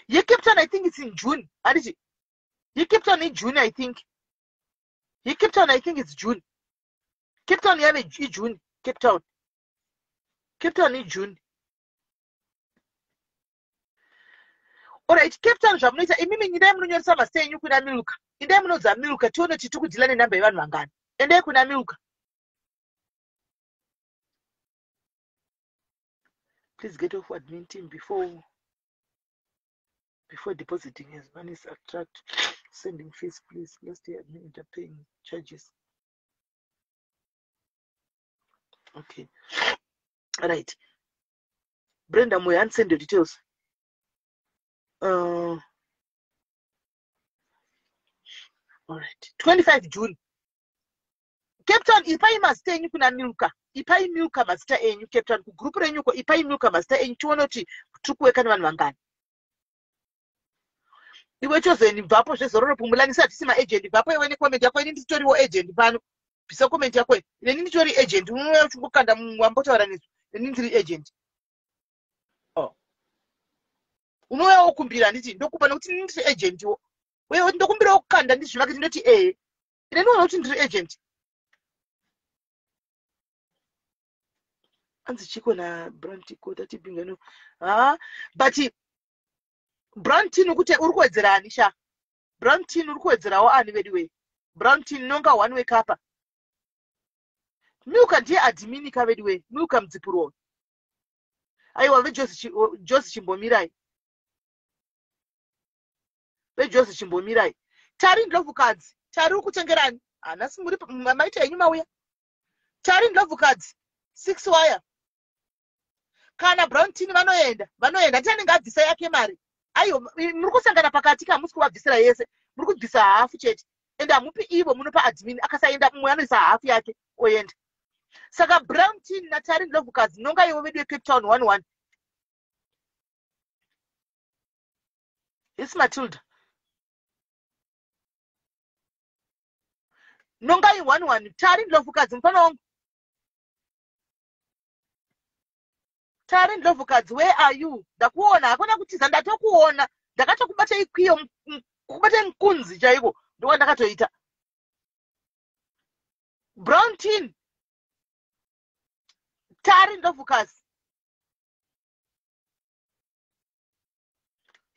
YeCape Town, I think it's in June. Handiti? YeCape Town iJune, I think. YeCape Town, I think it's June. Cape Town yave iJune. Cape Town. Cape Town iJune. Alright, Cape Town zvamunoita imimi, indai munonyoresa mazita enyu kuna Milka. Indai munodza Milka tione kuti tiri kudhila nenhamba yevanhu vangani. Endai kuna Milka. Please get off admin team before depositing as money is attract sending fees, please. Last year admin ended up paying charges. Okay. Right. Brenda Moyo, send your details. All right. 25 June. Cape Town, ipai mazita enyu kuna Milka. Ipai Milka mazita enyu Cape Town, kugroup renyuko ipai Milka mazita enyu tione kuti tiri kuweka nevanhu vangani. Iwe chozeni bvapo zvezororo pumulanisa, hatisi maagent. Bvapo iwe necomment yako. Ini nditoriwo agent pano. Bvisa comment yako. Neni nditori agent. Unouya uchingokanda wambotaura nesu. Neni ndiri agent. Oh. Unouya wokumbira, handiti ndokupa nekuti ini ndiri agent wo. Uye ndokumbirawo kukanda ndizvivake, ndinoti ehe. Ine ndinoona kuti ndiri agent. Anzi chiko na Brantiko tatibingano. Ah, but Brown tin ukuti uri kuwedzera ani sha? Brown tin uri kuwedzerawo ani vedu wei? Brown tin nonga one wekapa. Milka ndiye admin ka vedu wei. Milka mudzipuro. Aiwa, veJosi, Josi chimbomirai. VeJosi chimbomirai. Tari Ndlovukadzi. Tari uri kutengerani? Hanasi muri maita henyu mauya. Tari Ndlovukadzi. Six wire. Kana Brown tin vanoenda, vanoenda. Ndiani ngabvisa yake mari? Aiwa, muri kusangana pakati ka, hamusi kuvabvisira yese. Muri kubvisa hafu chete. Ende hamupi ivo, munopa admin. Akasaenda mumwe anoisa hafu yake oenda. Saka Brown tin naTari Ndlovukadzi nonga ivo vedu veCape Town 11. Yes, Matilda. Nongai 11. Tari Ndlovukadzi, mufana wangu. Tari Ndlovukadzi, where are you? Ndakuona, hakuna kutiza, ndatokuona. Ndakatokubata ikwiyo, kubata mukunzi chaiko. Ndokwa ndakatoita. Brown tin. Tari Ndlovukadzi.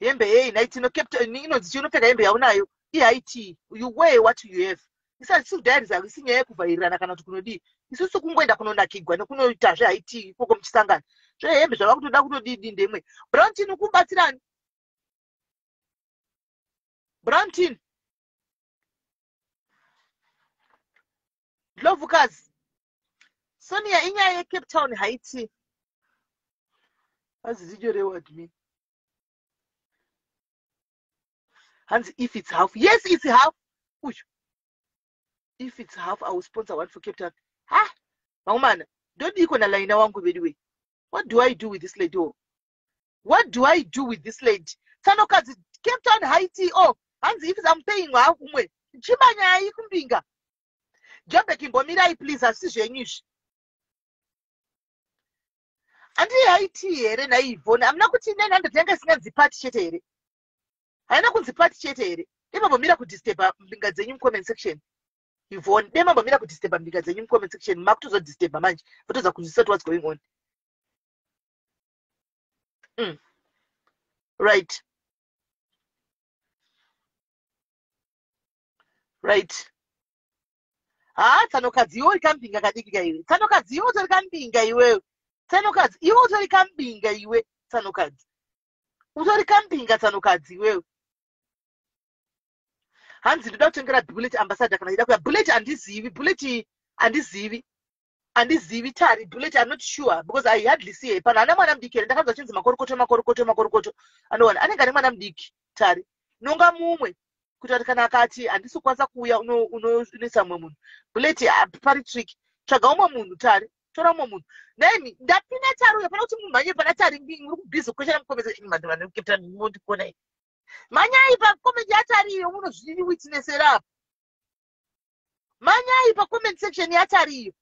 Hembe yei naitino Cape inonzi chinopfeka hembe yaunayo iit. You wear what you have. Isati kudhayarisa, isi nyaya yekuvhairirana kana kuti kunodii. Isusu kungoenda kunonakigwa nekunoita zveHIT ikoko muchisangana. Zvehembe zvava kutoda kutodidi ndemwe. Brown tin ukubatsirani? Brown tin. Ndlovukazi. Sonia, inyaya yeCape Town Haiti. Azizinyorewo admin. Hanzi if it's half. Yes, it's half. Uyu. If it's half, I will sponsor one for Cape Town. Ha! Vakomana, ndodiko nalaina wangu vedu wei. What do I do with this lady? Oh? What do I do with this lady? Tsanokadzi, Cape Town Haiti. Oh, hanzi if I'm paying half umwe. Chimanyai kumbinga. Jobek imbomirai please, hazvisi zvenyu izvi. Handii Haiti here naIvona? Hamuna kuti 900 yanga isinganzi party chete here? Haina kunzi party chete here? Demambomira kudisturba mbinga dzenyu mucomment section. Yvonne, demambomira kudisturba mbinga dzenyu mucomment section. Makutozodisturba manje. Votoza kunzwisisa what's going on. Right. Right. Ha, tsanokadzi, iwe uri kambinga kadiki kaiwe. Tsanokadzi, iwe utori kambinga iwewe. Tsanokadzi, iwe utori kambinga iwe. Tsanokadzi. Utori kambinga, tsanokadzi iwewe. Hanzi ndoda kutengera Bullet Ambassador kana ida kuya. Bullet handizivi, Bullet handizivi, handizivi. Tari, Bullet, I'm not sure because I hardly see her pano. Hana mwana mudiki here? Ndakanzwa chinzi makorokoto, makorokoto, makorokoto. Anowana anenge ane mwana mudiki. Tari, nonga mumwe kuita kuti kana akati handisi kukwanisa kuuya, unoisa mumwe munhu. Bullet pari trick, tsvaga umwe munhu. Tari, tora umwe munhu. Naimi ndapinda Tari uyo. Pana kuti mumhanye pana Tari, muri kubhizi kukweshana mucomment. Manyai pacomment yaTari iyo, munozviwitnessera apa. Manyai pacomment section yaTari iyo.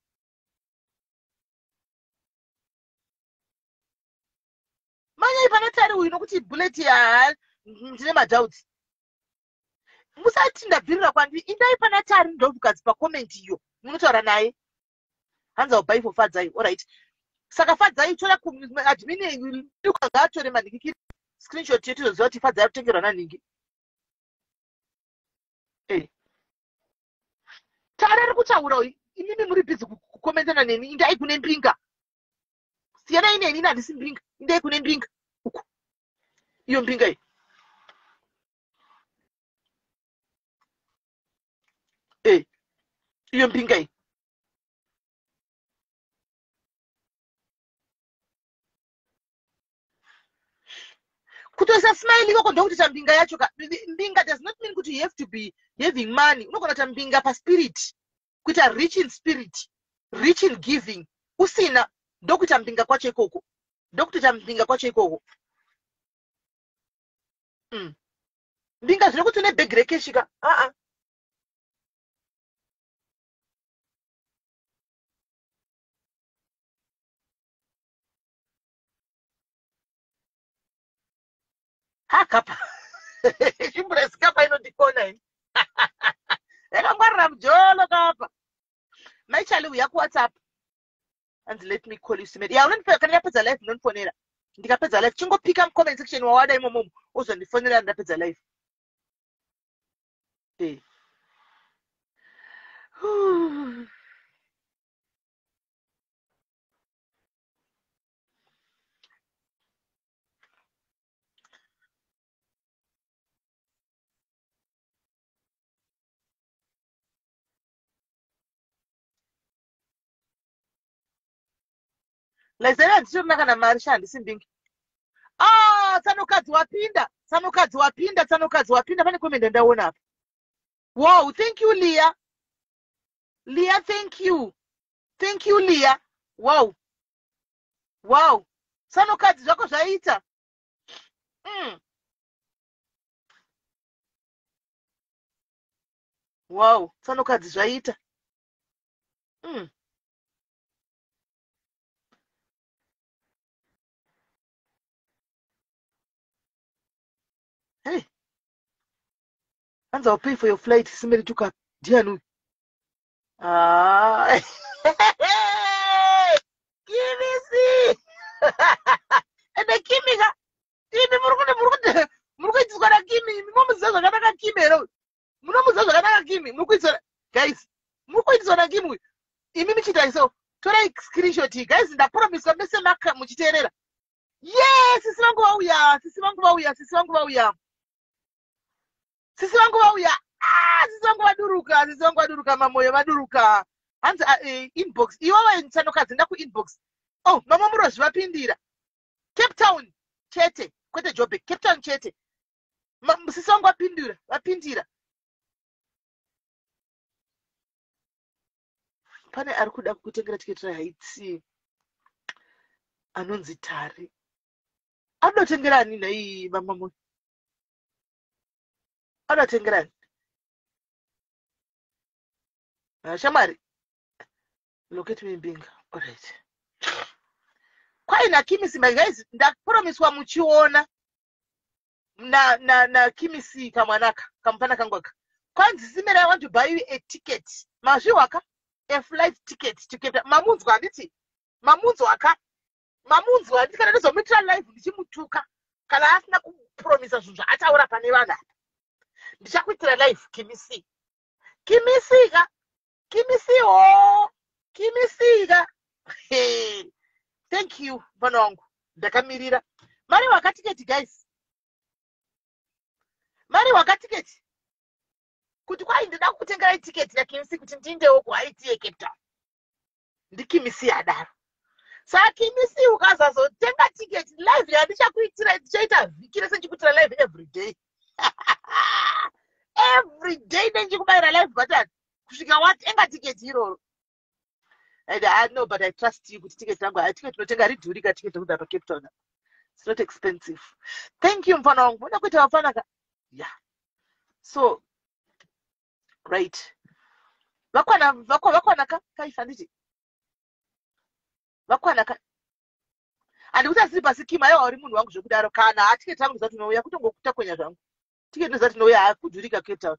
Manyai pana Tari uyu, nokuti Bullet haa, ndine madoubts. Musati ndabvirira kwandiri, indai pana Tari Ndlovukadzi pacomment iyo, munotaura naye. Hanzi I'll buy for Fadzai. Alright, saka Fadzai, tora. Admin ngaatore manhingikiri screenshot yetu, toziva kuti Fadzai akutengerwa nanhingi. Tari ari kutaura uyu. Imimi muri bhizi kucommentana neni. Indai kune mbinga, siyanai neni, ini handisi mbinga. Indai kune mbinga uku, iyo mbinga iyi. Iyo mbinga iyi. Kutoisa smile ikoko ndokutoita mbinga yacho ka. Mbinga does not mean kuti you have to be having money. Unogona kuita mbinga paspirit, kuita rich in spirit, rich in giving usina. Ndokuita mbinga kwacho ikoko, ndokutoita mbinga kwacho ikoko. Mbinga zvino kuti une bhegi recash ka? Aa, hakapa chimburesi kapa inondikona ini, yakangwarira mujolo kapa. Maichali, uya kuWhatsApp. Hanzi let me call you Simet. Ya, kana ndapedza live ndinondifonera. Ndikapedza live, chingopika mucomment section wawada imomomo, uzondifonera ndapedza live. Laizeri, handitorina kana mari sha, handisi mbingi. Ah, tsanokadzi wapinda, tsanokadzi wapinda, tsanokadzi wapinda. Pane comment yandaona apa. Wow, thank you, Leah. Leah, thank you, thank you, Leah. Wow, tsanokadzi, zvako zvaita. Wow, tsanokadzi, zvaita. Hey, hanzi I'll pay for your flight. Simeri tuka ndiani uyu? Ah. Kimisi ende Kimi ka, imi muri kuitiswa naKimi. Imi momuziva zvakanaka Kimi here uyu? Munomuziva zvakanaka Kimi? Muri kuitiswa, guys, muri kuitiswa naKimi uyu. Imi michiita so, torai screenshot iyi, guys. Ndapromiswa mese maka muchiteerera. Ye, sisi vangu vauya, sisi vangu vauya, sisi vangu vauya, sisi vangu vauya. Ah, sisi vangu vaduruka, sisi vangu vaduruka, mamoyo vaduruka. Hanzi inbox iwewe tsanokadzi, nda kuinbox. Oh, mama Murozvi vapindira. Cape Town chete, kwete Joburg, Cape Town chete. Sisi vangu vapindura, vapindira. Pane ari kuda kutengera tiketi reHaiti anonzi Tari. Anotengera ani nhai, mama? Anotengera ani? Ah, shamwari, locate me mbinga. Alright, kwaina Kimisi. My guys, ndapromiswa muchiona na na na Kimisi kamwanaka kamupana kangu aka. Kwanzi Simera, I want to buy you a ticket. Mazvihwaka, a flight ticket to Cape Town. Mamunzwa handiti? Mamunzwa ka? Mamunzwa handiti? Kana ndizomuitira live ndichimutuka kana asina kupromisa zvinhu zvaataura pane vanhu apa, ndichakuitira live. Kimisi, Kimisi ka, Kimisi ho, Kimisi ka. Hey, thank you mfana wangu, ndakamirira mari wakatiketi, guys. Mari wakatiketi kuti kwai ndida kukutengerai tiketi naKimsi kuti ndiindewo kuIT yeCape Town. NdiKimisi adaro. Saka Kimisi ukazazotenga tiketi, live yandichakuitira ndichaita vhiki rese ndichikuitira live every day. Every day nendichikubayira live button kusvika watenga tiketi iroro. And I know, but I trust you kuti tiketi rangu, tiketi unotenga ridhuri ka tiketi rekuda paCape Town. It's not expensive. Thank you, mufana wangu. Unoda kuita vafana ka? Yeah. So, right. Vakwana, vakwana ka? 5 handiti? Vakwana ka? Handikuti asiri pasi Kim, aiwa, uri munhu wangu zvekudaro. Kana tiketi rangu ndozati unouya kutongokuta kwenya zvangu. Tiketi ndozati unouya hakudhurika Cape Town.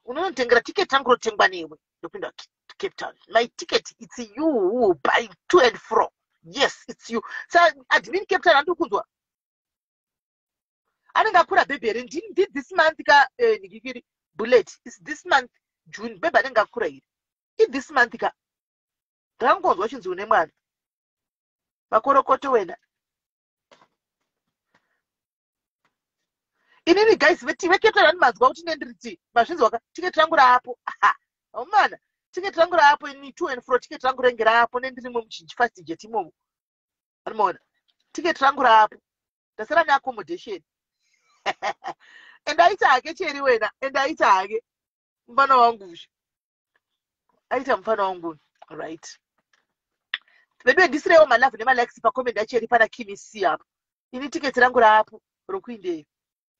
Unonotengera tiketi rangu rotengwa newe. Ndopinda Cape Town. My ticket, it's you who buy to and fro. Yes, it's you. So admin Cape Town handiri kunzwa. Anenge akura baby here? Ndi this month ka nikikiri bullet. It's this month June. Baby anenge akura here? I this month ka. Ndakangonzwa chinzi une mwana. Makorokoto wena. Inini guys, veCape Town manzwa kuti nendiriti mazvinzwa ka tiketi rangu raapo. Omana, tiketi rangu raapo ini to and fro, tiketi rangu renge raapo nendirimo muchifast jet imomo. Anomaona tiketi rangu raapo. Ndasara neaccommodation. And aita hake cheri wena, and aita hake mufana wangu usho. Aita mufana wangu. Right. Vedu ndisirewo malove nemalikes pacomment acheri pana Kimi C apo. Ini tiketi rangu raapo rokuindeyo.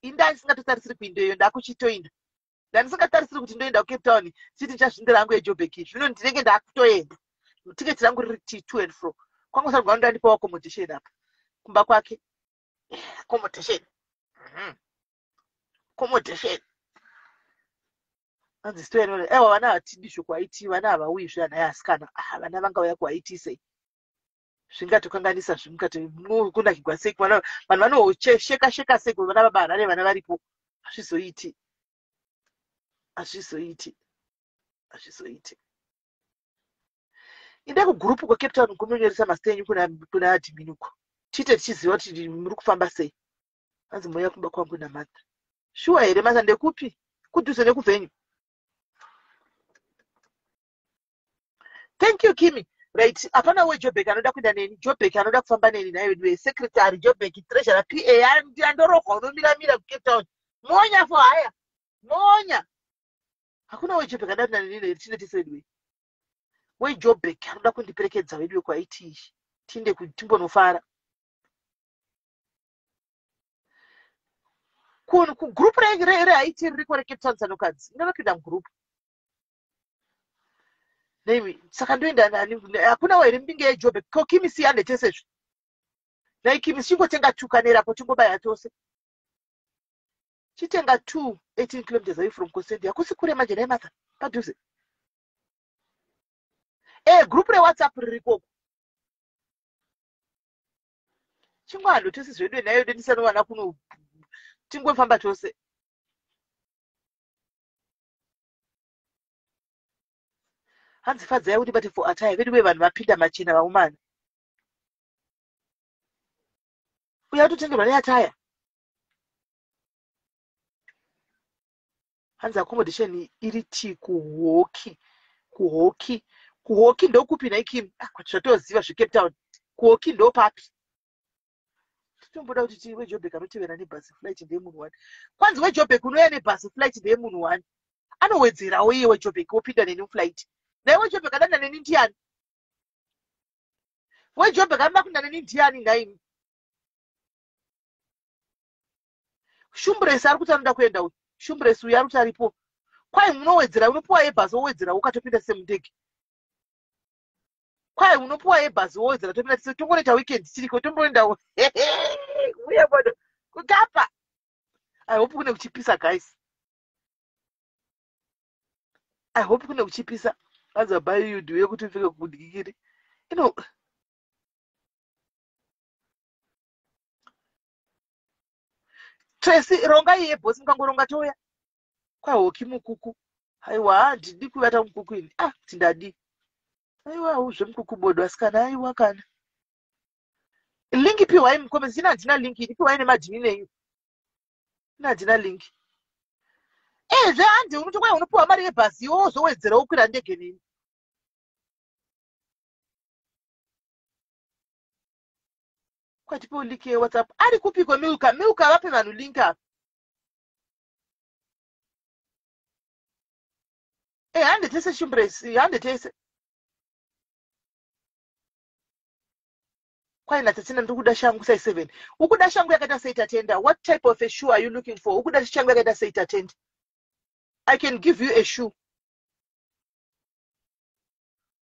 Inda ndisingatotarisiri kuindeyo, ndakuchitoinda. Ndandisingatarisiri kuti ndoenda kuCape Town chiti ndichazvindira hangu eJobek. Zvino ndinenge ndakutoenda. Tiketi rangu riri to and fro. Kwangosarwa ndandipawo accommodation apa. Kumba kwake. Accommodation. Accommodation. Hanzi story ewa vana hatidi zvokuIT, vana havauyizve ana asikana. Ah, vana vangauya kuIT sei? Zvingatokanganisa zvimukati kunakigwa sei vanhu vanosheka sheka sei vana baba Harare vana varipo. Hazvizoiti. Hazvizoiti. Hazvizoiti. Inde kugurupu kweCape Town kunonyoresa mazita enyu kuna admin uko. Tiite tichiziva kuti muri kufamba sei. Hanzi mouya kumba kwangu naMartha. Shuwa here Martha, ndekupi? Kudhuze nekuvenue. Thank you Kimi. Right, hapana weJobek anoda kuenda neni. Jobek anoda kufamba neni naye wedu secretary Jobek, treasurer, PA andorohwa unomiramira kuCape Town. Monya for hire. Monya. Hakuna weJobek anoda kuenda neni here tine tese wedu. WeJobek anoda kundiperekedza wedu kwaIT. Tinde timbonofara. Kugroup reIT ririko reCape Town tsanokadzi. Ndinopinda mugroup. Nemi saka ndoenda nani? Hakuna here mbinge yeJobek? Ko Kimi siyane tese zve. Nai Kimi chingotenga tukanerapo tingobaya tose. Chitenga 2 18 kilometers away from Constantia. Hakusi kure manje nai Martha. Padhuze. Group reWhatsApp ririkoko. Chingwando tese zvedu nayo ndisanovana kuno tingofamba tose. Hanzi fadzai kuti bate for attire vedu vanhu vapinda machena vaumana. Uya kutotengerwa neattire. Hanzi accommodation iri ti kuhoki. Kuhoki. Kuhoki ndokupi nhai Kim? Ah, kuti zvatoziva zveCape Town. Kuhoki ndopapi? Titomboda kuti ti weJobek anotevera nebhasi, flight ndeyemunhu one. Kwanzi weJobek unouya nebhasi, flight ndeyemunhu one. Anowedzerawo iye weJobek wopinda neni muflight. Nai weJobek adanda neni ndiani? WeJobek anoda kuinda neni ndiani nhaimi? Shumburesi ari kuti anoda kuenda uyu. Shumburesi uyu ari kuti aripo. Kwai munowedzera, unopiwa yebhasi wowedzera ukatopinda semundege. Kwai unopiwa yebhasi wowedzera topinda tese tongonoita weekend tiriko tomboenda uye bodo kukapa. I hope kune kuchipisa guys. I hope kune kuchipisa. Hanzi buy you ndiwe kuti upfeke kudyikiri. Ino Tracy ronga iye boss mukangoronga touya. Kwahoki mukuku. Aiwa handidi kuvata mukuku ini. Ah, kuti ndadi. Aiwa zvemukuku bodo asikana aiwa kana. Link piwai mucomments. Ina handina link ini piwai nemadhini nenyu. Ina handina link. Uyezve handi unoti kwai unopiwa mari yebhazi iwe wozowedzera wokwira ndege neni. Kwatipewo link yeWhatsApp. Ari kupiko Milka? Milka, vape vanhu link apa. E, hande tese, Shumbres, hande tese. Kwaina Tatsina, ndiri kuda shangu size 7. Ukuda shangu yakaita sei, Tatenda? What type of a shoe are you looking for? Ukuda shangu yakaita sei, Tatenda? I can give you a shoe.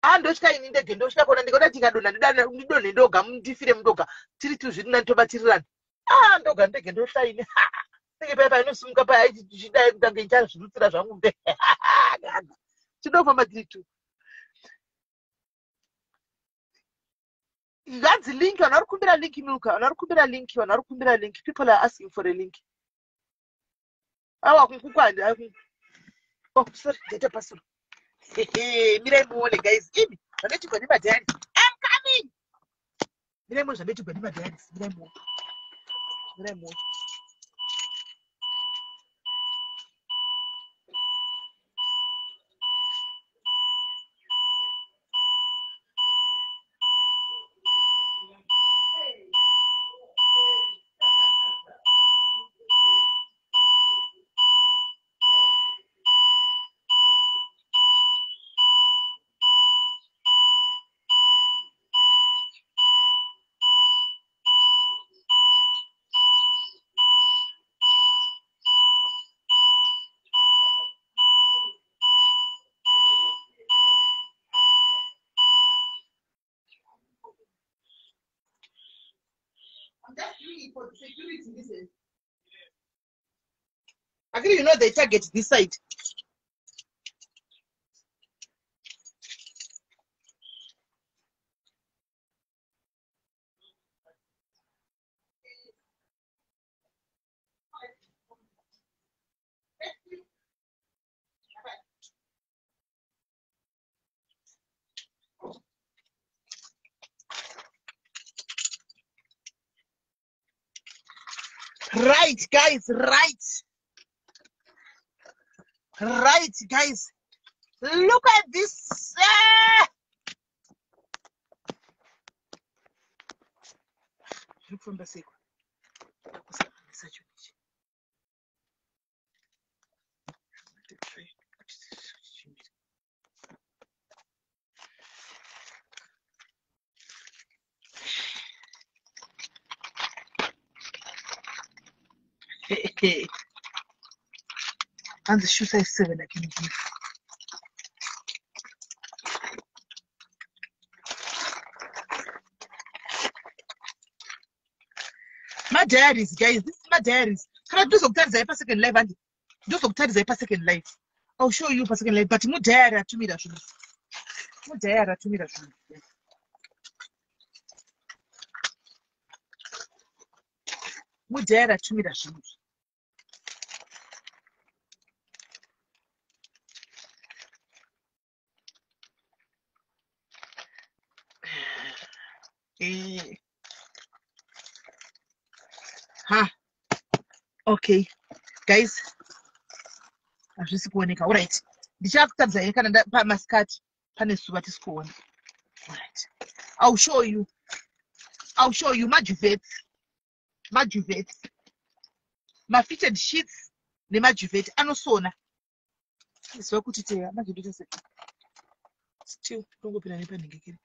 Ah, ndotya ini ndege, ndotya kuona. Ndikoda tikadonha, ndidonhe ndoga, ndifire mundoga. Tiri tu zviri nani, tobatirirana. Ah, ndoga ndege ndotya ini. Ndege paya painosimuka paya, ichidai kutange ichazvirutsira zvangu. Tinofamba tiri tu. Hanzi link, vanhu vari kukumbira link. Milka, vanhu vari kukumbira link, vanhu vari kukumbira link. People are asking for a link. Awa, kunkukwandi. Oh, sorry, ndaita pasuro. Mirai muone, guys, imi zvanoitirwa nemadhari. I'm coming. Mirai muone zvanoitirwa nemadhari. Mirai muone, mirai muone. I'm just doing it for the security reasons. Actually, you know they target this side. Right, guys, right. Right, guys. Look at this. Ah! Zviri kufamba seiko? Ndakusanganisa chinhu ichi. Try kuti chimire. Hanzi shoe size 7 I can give. Madiaries, guys, this is madiaries. Kana ndozokutaridzai pasecond live, handi ndozokutaridzai pasecond live. I'll show you pasecond live, but mudiary atumira zvinhu, mudiary atumira zvinhu, mudiary atumira zvinhu. Ha, okay guys, hazvisi kuoneka. Alright, ndichakutaridzai kana pamasikati, pane zuva tisi kuona. Alright, I'll show you, I'll show you maduvets, maduvets, mafitted sheets nemaduvet anosona. Ziva kuti teya manje ndoita sei. Still tongopinda nepanhengekere.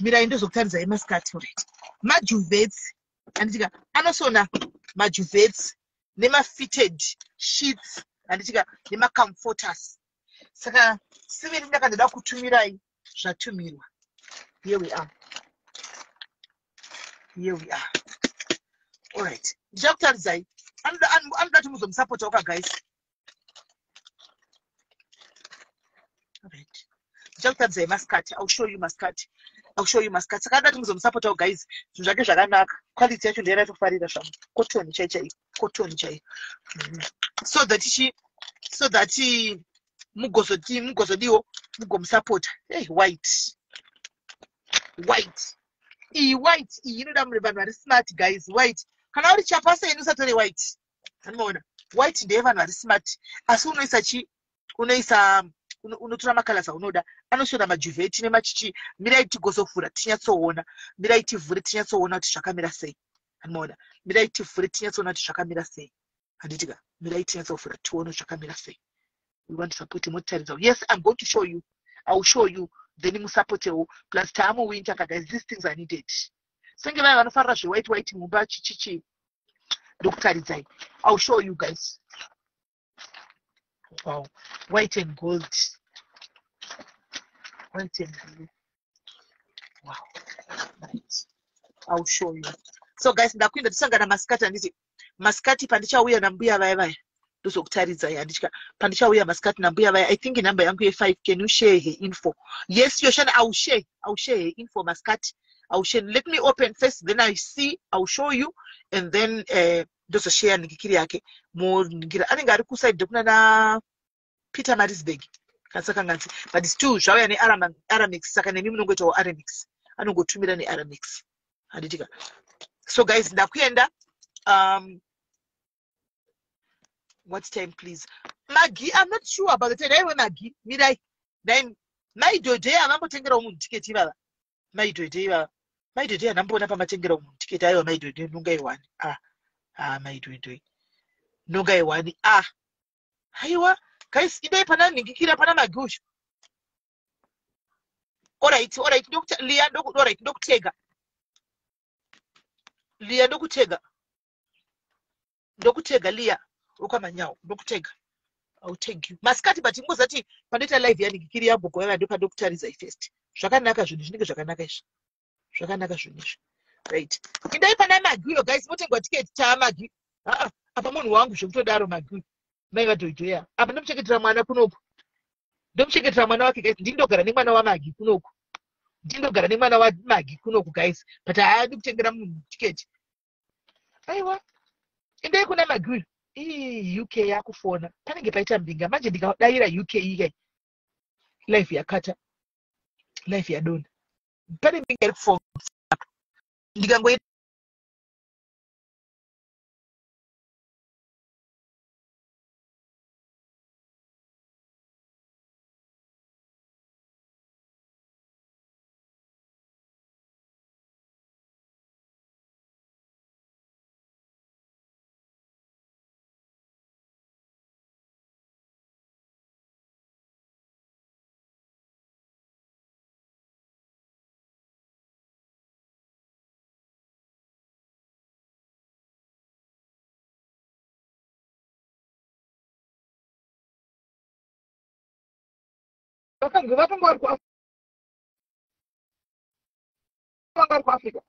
Mirai ndozokutaridzai masikati. Alright, maduvets, handitika? Anosona maduvets nemafitted sheets, handitika? Nemacomforters. Saka siviri ndakandoda kutumirai zvatumirwa. Here we are, here we are. Alright, ndichakutaridzai. Anoda kuti muzomusapotawo ka, guys. Alright, ndichakutaridzai masikati. I'll show you masikati, I'll show you masikati. Saka anoda kuti muzomusapotawo, guys. Zvinhu zvake zvakanaka, quality yacho ndeyaratofarira zvangu. Cotton chai chai, cotton chai. So that chi so that mugozoti mugozodiwo mugomusapota. Hey, white, white iyi, white iyi inoda vanhu vari smart, guys. White, kana uri chapa seni, usatore white. Anoona White ndeyevanhu vari smart, asi unoisa chi, unoisa, unotora macolors aunoda. Anoshora majuvheti nemachichi. Mirai tigozovhura tinyatsoona. Mirai tivhure tinyatsoona kuti zvakamira sei. Anoona, mirai tivhure tinyatsoona kuti zvakamira sei, handitika? Mirai tinyatsovhura tione zvakamira sei. We want to support. Motaridza. Yes, I'm going to show you. I will show you, then musapotewo. Plus taamuwinter ka, guys, these things are needed. Senge vaya vanofarira zvewhite white mumba, chichichi, ndokutaridzai. I will show you guys. Wow, white and gold, white and blue. Wow, right, I will show you. So guys, ndakuenda. Tisangana masikati, handiti? Masikati pandichauya nambuya vaya vaya, ndozokutaridzai, handitya? Pandichauya masikati nambuya vaya, I think number yangu ye5. Can you share her info? Yes, Yoshana, I will share. I will share her info masikati. I will share. Let me open first, then I see. I will show you and then ndozoshare nhingikiri yake. Muningira anenge ari kuside kuna na Pietermaritzburg kansakanganzi, but still zvauya neAramex, saka nemi munongoitawo Aramex, anongotumira neAramex, handitika? So guys, ndakuenda. What time, please, Magi? I'm not sure about the time. Aiwe Magi, mirai nai maidhodhei havambotengerawo munhu tiketi ivava. Maidhodhei ivava, maidhodhei handamboona pamatengerawo munhu tiketi. Aiwa, maidhodhei, nongai one. Ah ah, maidhodhei, nongai one. Ah, haiwa guys, indai pana nhingikira pana Magi usho. Alright, alright, Lia, alright, ndokutega Lia, ndokutega, ndokutega Lia wekwamanyawo, ndokutega. I will tag you masikati, but ingozati pandoita live yanhingikiri yagogo yava, ndopandokutaridza first. Zvakanaka, zvinhu zvinenge zvakanaka izvi, zvakanaka zvinhu izvi. Right, indai pana Magi uyo, guys, motengwa tiketi. TaaMagi aa apa, munhu wangu zvekutodaro. Magi uyu, mai vadhoidhoya apa, ndomuchengetera mwana kunoku, ndomuchengetera mwana wake, guys. Ndindogara nemwana waMagi kunoku, ndindogara nemwana waMagi kunoku, guys, but haadi kutengera munhu tiketi. Aiwa, indai kuna Magi uyu. Ii, UK yakufona, panenge paita mbinga manje. Ndikadayira UK ike, live yakata, live yadona. Pane mbinga iri kufona, ndikangoita. Vakanga vari kuAfrica.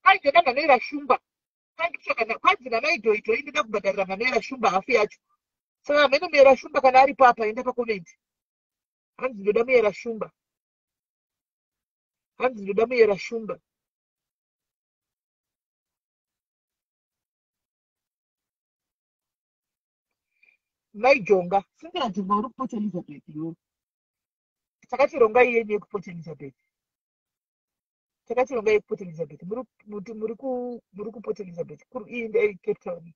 Aigona manoera shumba, kwanzi namaidhoidhoi, ndoda kubhadharira manoera shumba hafu yacho. Saka mhene muyera shumba kana aripo apa, enda pacomment. Hanzi ndoda muyera shumba, hanzi ndoda muyera shumba. Maijonga singajonga uri kuPort Elizabeth iwe. Takati rongai yenyu yekuPort Elizabeth, takati rongai yekuPort Elizabeth. Muri kuPort Elizabeth, iyi ndeCape Town,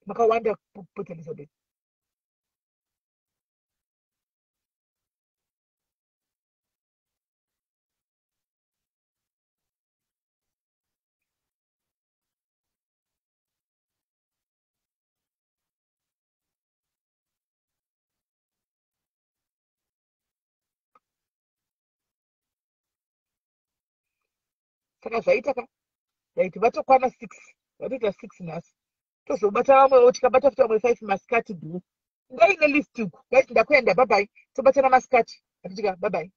makawanda Port Elizabeth. Saka zvaita ka, right, vatokwana 6, vatoita 6 nhasi. Tozobata vamwewo, tikabata futi vamwe 5 masikati. Bhu, ndaine list uku, guys. Ndakuenda, bye bye, tobatana masikati, atitika. Bye bye.